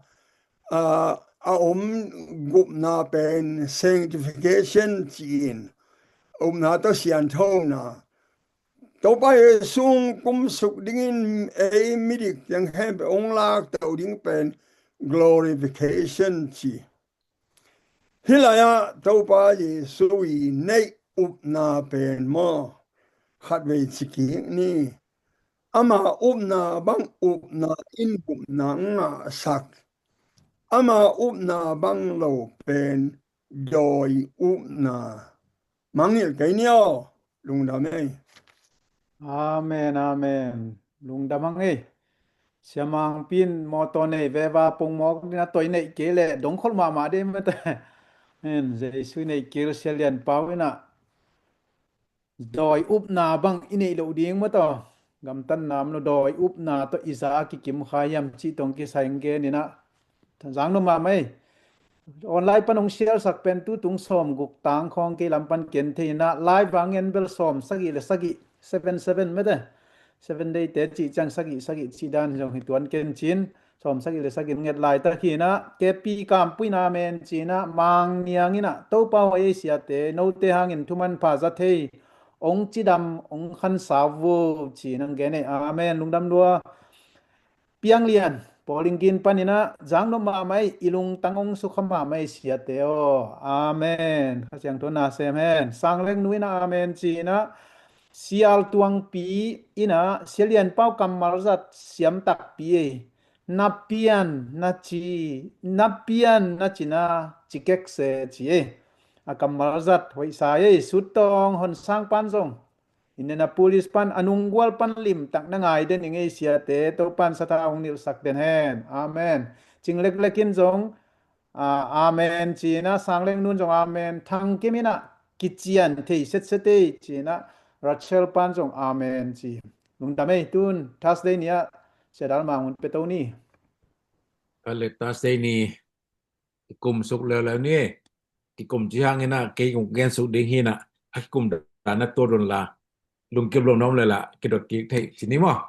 ah, a om gupna pen sanctification ci-in, upna tawh sianthona. Topa Jesu hong kumsuk dingin ei midik ciang khempeuh hong lakto ding pen glorification ci. Hih lai-ah Topa Jesu i neih upna pen maw, khatvei ci kik ni. Ama upna bang upna in upna ngahsak. Ama upna bang lo pen dawi upna. Mangngilh kei ni aw, lungdam ei. Amen, amen. Lungdam ang ei. Siamangpi in mawtaw nei veva pongmawk dina, tawi neih kei leh dongkhol mahmah dei mate. Amen. Jesu neih kei lo Sia Lian Pau inah dawi upna bang i neih loh ding mataw. Gamtatna om lo, dawi upna tawh i za a kikim kha hiam cih tawh kisai gen inah. Zang nop mahmah ei. Online pan hong sialsak pen tu tung sawm guk tang khawng kei lam pan ken thei inah, live a ngen bel sawm sagih le sagih, seven seven mate. Seven day te cih ciang sagih sagih cih dan zong hi tuan ken cin. Sawm sagih le sagih nget laitak hi inah, Kepi Kampuin amen ci inah, Mang Niang inah, Topa aw ei siate, note hangin thuman pha za thei, ong cidam, ong khansa vo ci nang gen ei. Amen. Lungdam lua. Piang Lian, Pawling Gin pan inah, zang nop mahmah ei, i lungtang ong sukha mahmah ei siate aw. Amen. Kha Siangtho na sem hen. Sang Leng Nu inah amen ci inah, Sial Tuangpi inah, Sia Lian Pau kammal zat siam takpi ei. Na pian na ci, na pian na ci na ci kek se ci ei. A kammal zat hoih sa ei. Sut Tawng Hon Sang pan zong, Indianapolis pan, a nunggual pan limtak na ngai den ing ei siate, Topan satha hong nilhsak den hen. Amen. Cing Leklek in zong, ah, amen ci inah, Sang Leng Nun zong amen. Thang Kim inah, kician thei setset ei ci inah, Rachel pan zong amen ci. Lungdam ei. Tun Thursday ni-ah Sia Dal Mang hun peto ni. Ka le Thursday ni kikum suk leuleu ni. Kikum ci hang ina kei kong gen suk ding hi na, a kikum dan na tua dun la, lungkim lo nom le la kidot kik thei ci ni maw.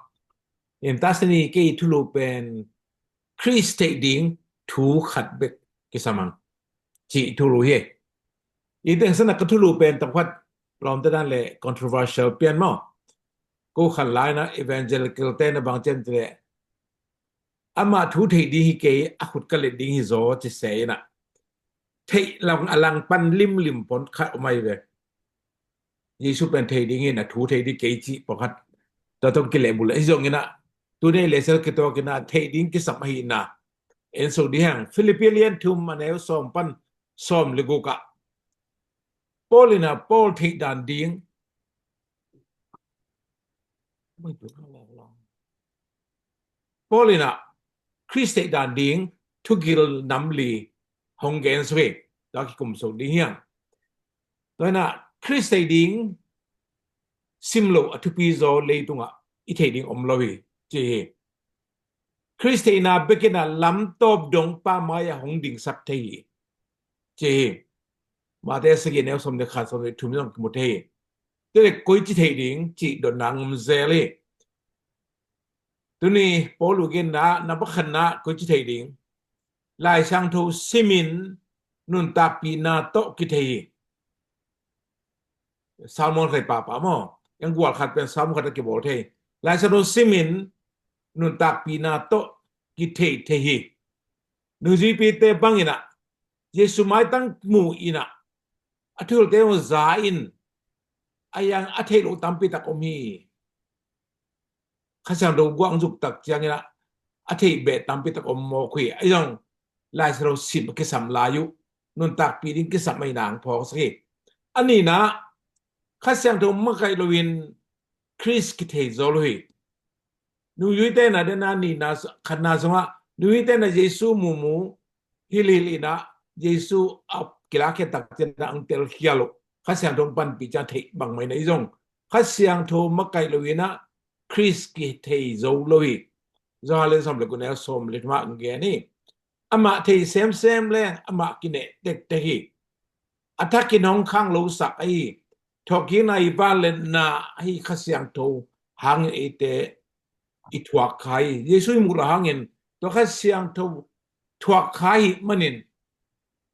In Thursday ni kei thulu pen Khrist theih ding thu khat bek kisam hang ci thulu hi. I teng sana ka thulu pen tawm khat lawmte dan le controversial pian maw. Ko khan lai na evangelical te na bang cian ci le, amah thu theih ding hi kei, a khut ka let ding hi zaw ci se ina, theih lang a lang pan limlim pon khat om ai ve. Jesu pen thei ding in a thu thei ding kei ci pakhat. Tua tawh kilehbulh hi zong ina, tuni le sel kituak ina thei ding kisam ahi ina. En so ding hang Philippi lian thum a neu sawm pan sawm le guk ah Paul ina Paul theih dan ding, Paul ina Khrist theih dan ding thugil nam li hong gen so hi. Tua kikum so ding hiang. Tua ina Khrist theih ding sim lo a thupi zaw leitungah i theih ding om lo hi ci hi. Khrist theihna bek ina lam tawp dong pa mai a hong dingsak thei hi ci hi. Mate sagi neu sawm le khat sawm le thum zong kimu thei hi. Tua le koi ci theih ding ci dotna ngom zel hi. Tuni Paul u genna na pakhatna koi ci theih ding. Lai Siangtho simin nuntakpihna tawh kithei hi. Salmon khai papa maw. Yang gual khat pen Salmon khat a kibawl thei. Lai Siangtho simin nuntakpihna tawh kithei thei hi. Nuzui pite bang ina Jesu maitang mu ina a thulte za in a yang a theih lo tampi tak om hi. Kha Siangtho guang zuk tak ciang ina a theih beh tampi tak om mawk hi. A yang Lai Siangtho sim a kisam lai uh nuntakpih ding kisam a ina ang phawk sak hi. A nina Kha Siangtho makaih lo in Khrist kithei zo lo hi. Nuyuite na dena nina khatna zongah nuyuite na Jesu mumu hilhil ina Jesu a kilakhe tak cian na ang tel khia lo. Kha Siangtho panpih ciang theih bangmai na i zong Kha Siangtho makaih lo ina Khrist kithei zo lo hi. Johan le sawm le guk neu sawm le thum ah ang gen hi. Amah thei semsem leng amah kineh tektek hi. A thakin hong khang lo sak ahi. Thawhkikna i vanletna ahi Kha Siangtho hangin eite i thuak kha hi. Jesu i muh lo hangin tua Kha Siangtho thuak kha hi manin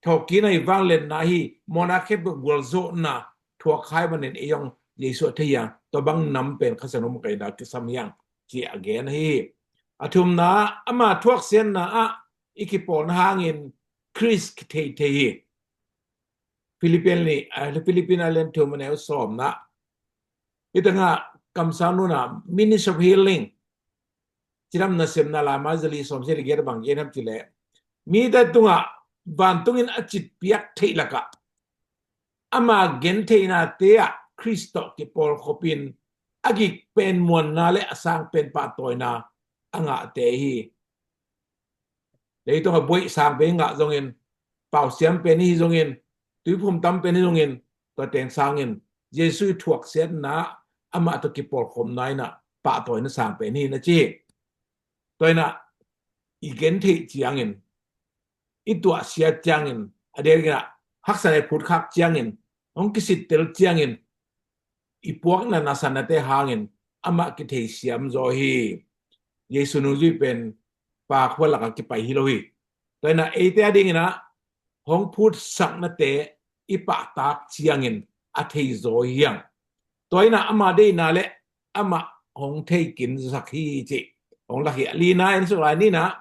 thawhkikna i vanletna ahi mawhna khempeuh gualzawhna thuak kha hi manin ei hong Jesu a thei hiang tua bang nam pen Kha Siangtho makaihna kisam hiang ci a gen ahi hi. A thumna ama thuaksiatna ah i kipawlna hangin Khrist kithei thei hi. Philippian ni, ah, Philippian a lian thum a neu sawmna. Hi tangah kamsang nuna Ministry of Healing cidamna semna Lai Maizali sawmsia le giat bang gen ham ci le, mite tungah vantungin a citpiak theih lakah ama gentheihnate ah Khrist tawh kipawlkhopin a gik pen muanna le a sang pen pahtawina a ngahte hi. Leitung a buaih sang pen ngah zongin, pausiam pen hi zongin, tuiphum tam pen hi zongin, tua teng sangin Jesu i thuaksiatna amah tawh kipawlkhopna ina pahtawina sang pen hi na ci hi. Tua ina i gentheih ciangin, i tuahsiat ciangin, a dengina haksa nei phutkhak ciangin, hong kisittel ciangin i puakna nasannate hangin amah kithei siam zaw hi. Jesu nungzui pen pa khua lakah kipai hi lo hi. Tua ina eite a dingina hong phutsaknate i pahtak ciangin a thei zaw hi hiang. Tua ina ama deihna le amah hong thei kinsak hi ci. Hong lak hi a lina en suk lai nina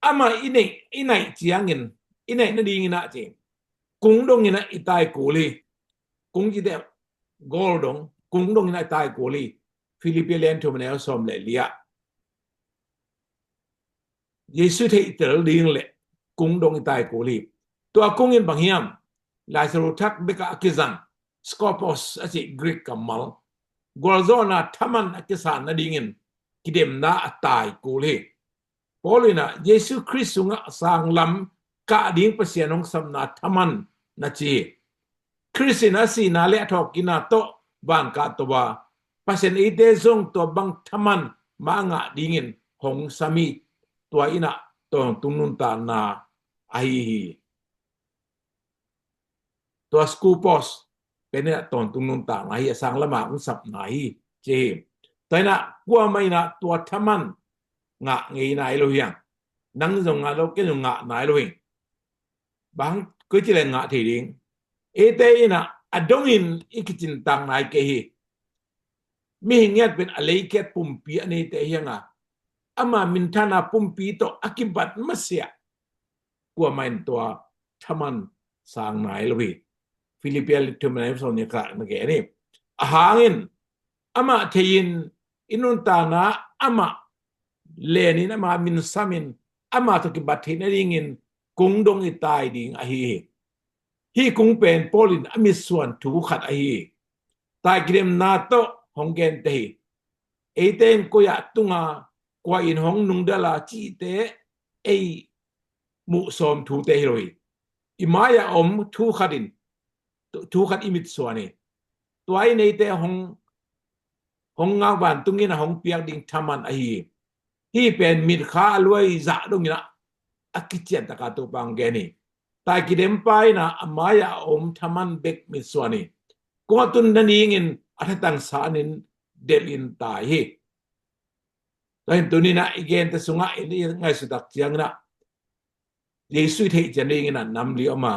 ama i neih, i naih ciangin, i naih nadingina ci. Kung dongina i tai kul hi. Kung cite gol dong, kung dongina i tai kul hi. Philippi lian thum a neu sawm le li ah Jesu theihtel ding le kung dong i tai kul hi. Tua kungin bang hiam? Lai Siangtho thak bekah a kizang, skopos a ci Greek kammal. Gualzawhna thaman a kisan nadingin kidemna a tai kul hi. Paul ina Jesu Khrist sungah sanglam kah ding Pasian hong sapna thaman na ci hi. Khrist in a sihna le a thawhkikna tawh van kah to a, Pasian eite zong tua bang thaman mah a ngah dingin hong sam hi. Tua ina tawntung nuntakna ahi hi. Tua skupos pen in ah tawntung nuntakna hi, a sang lamah hong sapna hi, ci hi. Tua in ah kuamah in ah tua thaman ngah ngei nai lo hi hang. Nang zong ngah lo, ken zong ngah nai lo hi. Bang koici le ngah thei ding? Eite in ah a dongin i kicintak nai kei hi. Mihing ngiat pen a leikhiat pumpi a neite hi hang a, ama minthanna pumpi tawh a kibat masiah kuamah in tua thaman sang nai lo hi. Filippi a lian thum, neu sawm nih khat na gen hi. Ahang in amah thei-in i nuntakna amah lenin, ama min samin, ama tawh kibat theih nadingin kungdong i tai ding ahi hi. Hih kung pen Paul in a mitsuan thu khat ahi hi. Tai kidemna tawh hong gente hi. Eite in koi ah tung a, kua in hong nungdal a cihte ei muhsawm thute hi lo hi. I mai-ah om thu khat in, thu khat i mitsuan hi. Tua in eite hong, hong ngak, vantungin a hong piak ding thaman ahi hi. Hih pen mitkha a luai zah dongin ah a kician taka Topa hong gen hi. Tai kidempa in ah a mai-ah a om thaman bek mitsuan hi. Kung a tun nadingin a thatang sanin delhin tai hi. Tua hi in tuni in ah i gente sungah i ngaihsut tak ciangin ah Jesu i theih cian dingin ah nam li om a,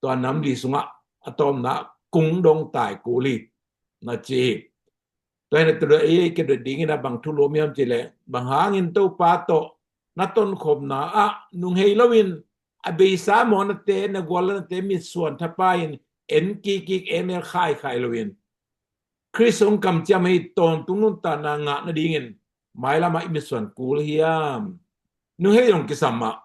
tua nam li sungah a tawpna kungdong tai kul hi, na ci hi. Tua hi in ah tuni a i kidot dingin ah bang thu lum hiam cih leh, bang hangin Topa tawh na tonkhopna ah nunghei loin a beisa mawhnate, na gualnate mitsuan thapai-in en kikkik, en el khaikhai loin Khrist hong kamciam hi, tawntung nuntakna ngah nadingin mailamah i mitsuan kul hiam? Nunghei zong kisam mah.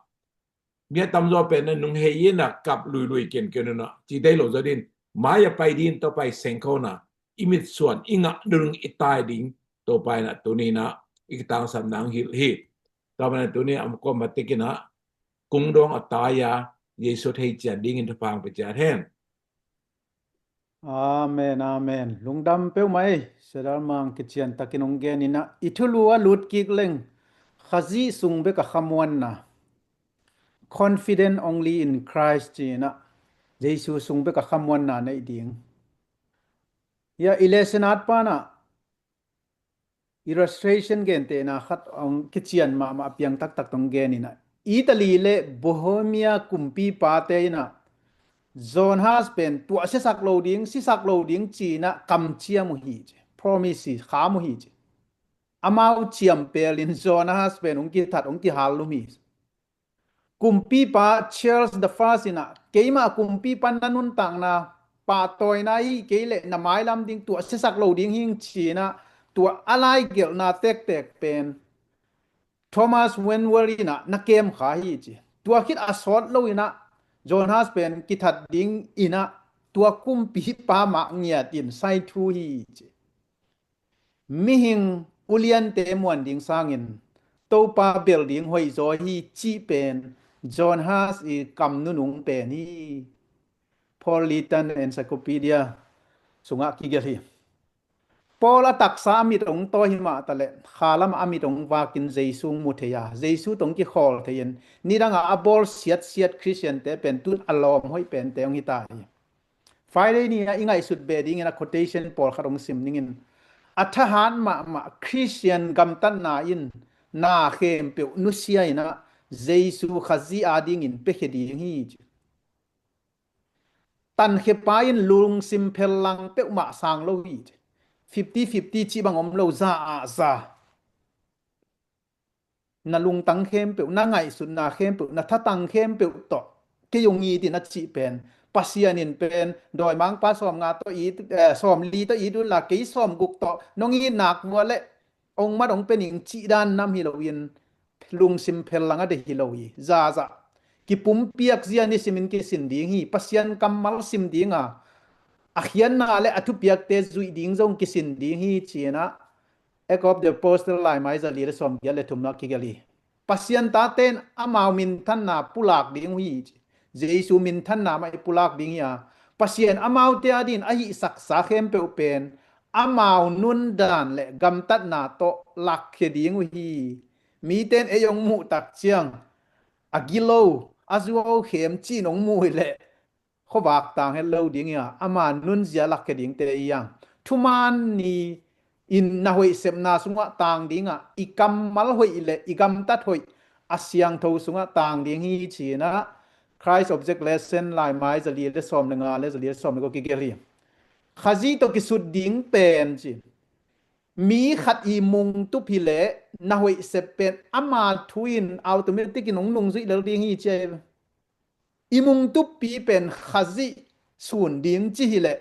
Mi a tamzaw pen a nunghei in ah kap luilui kenken un ah, ci dei lo zaw dingin mai-ah pai dingin Topa i sengkhawmna i mitsuan i ngah nading, i tai ding Topa in ah tuni in ah i kitangsapna hong hilh hi. Tua manin tuni a om kawm a tekin ah kungdong a tai-a Jesu thei cian dingin thupha hong pia ciat hen. Amen, amen. Lungdam peuhmah ei, Sia Dal Mang, kician takin hong gen in ah, i thulu a lut kik leng, Khazih sung bek a khamuanna, confident only in Christ ci-in ah, Jesu sung bek a khamuanna neih ding. Hia i lesson at pan ah illustration gentehna khat hong kician mahmah a piang taktak tawh hong gen in ah, Italy le Bohemia kumpipate in ah John Huss pen tuah siasak lo ding, sisak lo ding ci-in ah kamciam uh hi ci, promise hi, kham uh hi ci. Amau ciam pelin John Huss pen hong kithat, hong kihal lum hi. Kumpipa Charles the First in ah, keimah kumpipa na nuntakna pahtawina hi kei leh na mailam ding, tuah siasak lo ding hing ci-in ah, tua a laigelhna tektek pen Thomas Wentworth in ah na kem kha hi ci. Tua khit a sawt lo in ah John Huss pen kithat ding in ah tua kumpipa mah ngiat in sai thu hi ci. Mihing uliante muan ding sangin Topa bel ding hoihzaw hi cih pen John Huss i kam nunung pen hi. Paul Lytton Encyclopedia sungah kigelh hi. Paul a taksa a mit hong tawi hi mah taleh, khalam a mit hong vakin Jesu hong mu thei a, Jesu tawh hong kikhawl thei in, nidang a a bawl siatsiat Khristiante pen tun a lawm hoih pente hong hi ta hi. Friday ni-a i ngaihsut beh dingin a quotation pawlkhat hong sim ningin, a thahat mahmah Khristian gamtatna in na khempeuh nusia in ah Jesu Khazih adingin piakhia ding hi ci. Tankhiapa in lungsim phellang peuhmah sang lo hi ci. Fifty fifty cih bang om lo, za ah za. Na lungtang khempeuh, na ngaihsutna khempeuh, na thatang khempeuh tawh kei hong it in a cih pen, Pasian in pen dawimangpa sawmnga tawh it, eh, sawmli tawh it unla, kei sawmguk tawh nong it nak vua leh hong mat hong pia ning cih dan nam hi loin, lungsim phellang a deih hi lo hi. Zazah kipumpiak zia nisimin kisin ding hi. Pasian kammal sim ding a, a khiatna le a thupiakte zuih ding zong kisin ding hi ci-in ah, Act of the Apostle laimai zali le sawmgiat le thumna kigelh hi. Pasian tate in amau minthanna pulak ding uh hi ci. Jesu minthanna mah i pulak ding hi a, Pasian amaute adingin a hihsaksa khempeuh pen amau nundan le gamtatna tawh lakkhia ding uh hi. Mite in ei hong muh tak ciang a gilo, a zuau khem cih nong muh hileh khuavak tang het lo ding hi a, ama nunzia lakkhia dingte i ang. Thuman ni in na hoih sepna sungah tang dingah, i kammal hoih le i gamtat hoih a siangtho sungah tang ding hi ci-in ah, Christ Object Lesson laimai zali le sawm le nga le zali le sawm le kua kigelh hi. Khazih tawh kisut ding pen ci, mi khat i mungtup hileh na hoih sep pen ama thu in automatic in hong nungzuih lel ding hi ci a hi. I mungtuppi pen Khazih sun ding ci hileh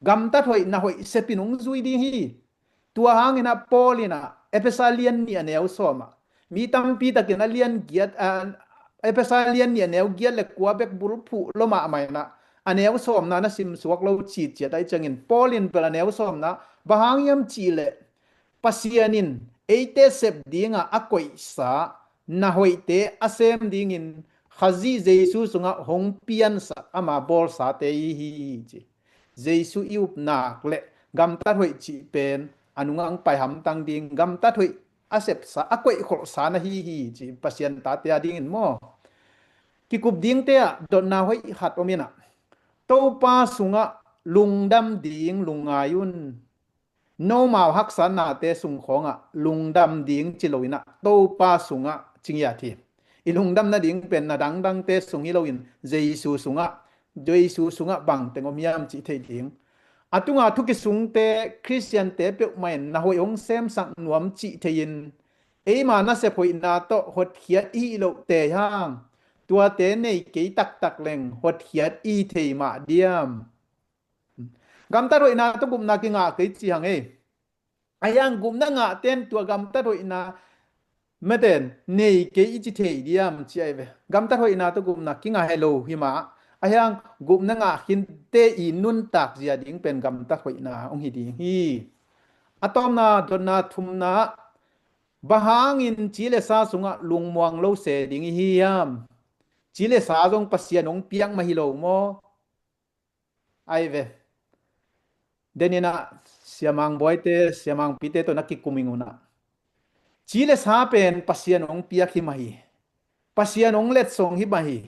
gamtat hoih na hoih sepin hong zui ding hi. Tua hangin ah Paul in ah Efesa lian nih a neu sawm ah, mi tampi takin a lian giat, a, Efesa lian nih a neu giat le kua bek bulphuh lua mahmah in ah, a neu sawmna na simsuak lo citciat ahih ciangin Paul in bel a neu sawmna bang hang hiam cihleh Pasian in eite sep dingah a koihsa na hoihte a sem dingin Khazih Jesu sungah hong piansak ama bawlsate i hi ci. Jesu i upna le gamtat hoih cih pen a nungah hong pai hamtang ding, gamtat hoih a sepsa, a koihkholhsa na hi hi ci, Pasian tate a dingin maw. Kikup dingte ah dotna hoih khat om in ah, Topa sungah lungdam ding lungngai un. Nomau haksatnate sung khawngah lungdam ding ci lo in ah Topa sungah ci ngiat hi. I lungdam nading pen na dangdangte sung hi loin Jesu sungah, Jesu sungah bangteng om hiam cih theih ding. A tunga thu kisungte Khristiante peuhmah in na hoih hong semsak nuam cih thei-in, eima nasep hoihna tawh hotkhiat i hih loh tei hang, tuate nei kei taktak leng hotkhiat i thei mah diam? Gamtat hoihna tawh gupna kingah kei ci hang ei. Ahi hang gupna ngahte in tua gamtat hoihna meten nei kei i ci thei diam ci ahi ve. Gamtat hoihna tawh gupna kingah hi lo hi mah. Ahi hang gupna ngah khinte i nuntak zia ding pen gamtat hoihna hong hi ding hi. A tawpna, dotna thumna, bang hangin ci le sa sungah lungmuang lo se ding i hi hiam? Ci le sa zong Pasian hong piak mah hi lo maw? Ahi ve. Deninah Sia Mang Bawite, Sia Mang Pite tawh na kikum ing unah, ci le sa pen Pasian hong piak hi mah hi. Pasian hong letsong hi mah hi.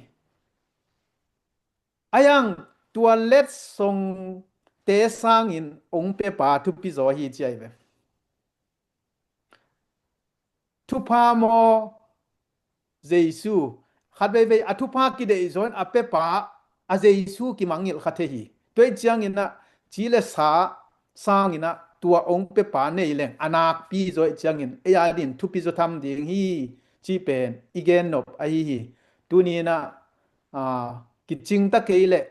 Ahi hang tua letsongte sangin hong pepa thupi zaw hi ci ahi ve. Thupha maw, Jesu? Khat veivei a thupha kideih zaw in a pepa a Jesu kimangngilh kha thei hi. Tua ih ciangin ah ci le sa sangin ah tua hong pepa nei leng a nakpi zaw ih ciangin ei a din thupi zaw tham ding hi cih pen i gennop ahi hi. Tuni in ah, aa, kicingta kei leh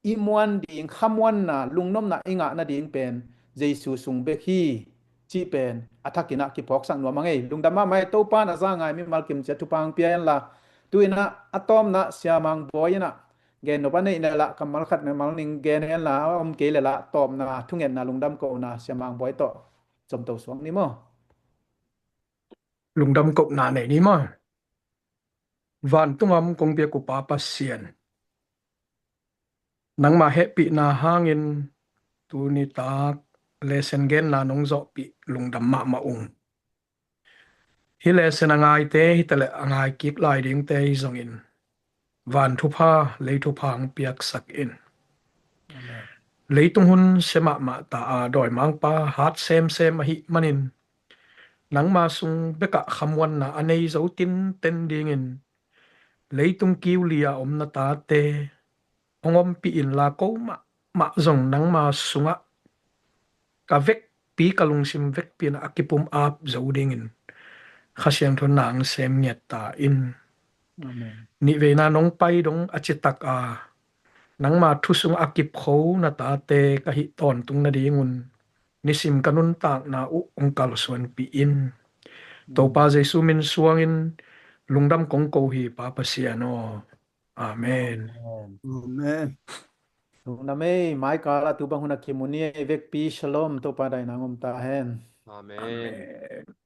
i muan ding, khamuanna, lungnopna i ngah nading pen Jesu sung bek hi cih pen a thakin ah kiphawksak nuam a ngei. Lungdam mahmah hi. Topa in a za ngai mimal kimciat thupha hong pia henla. Tu-in ah a tawpna Sia Mang Bawi in ah gennop a neih leh lah kammal khat mimal ning gen henla, a om kei leh lah tawpna thungetna lungdam kohna Sia Mang Bawi tawh zomto suak ni maw? Lungdam kohna nei ni maw? Vantung a om kong biak uh Pa Pasian, nangma hehpihna hangin tuni tak lesson genna nong zawhpih lungdam mahmah ung. Hih lesson a ngaite hi taleh a ngai kik lai dingte hi zongin van thupha, lei thupha hong piaksak in. Amen. Leitung hun sia mahmah ta a, dawimangpa hat semsem ahih manin nangma sung bekah khamuanna a nei zo tinten dingin leitung kiu li a om na tate hong ompih inla, ko mahmah zong nangma sungah ka vekpi, ka lungsim vekpi in a kipum ap zo dingin Kha Siangtho nang sem ngiat ta in. Amen. Nihveina nong pai dong a citak a, nangma thu sungah a kipkho na tate ka hih tawntung nadingun nisim ka nuntakna uh hong kalsuanpih in. Topa Jesu min suangin lungdam kong ko hi Pa Pasian aw. Amen. Amen. Amen. Lungdam ei, mai kal a tu bang hun a kimu ni ei, vekpi shalom, Topa daihna hong om ta hen. Amen. Amen.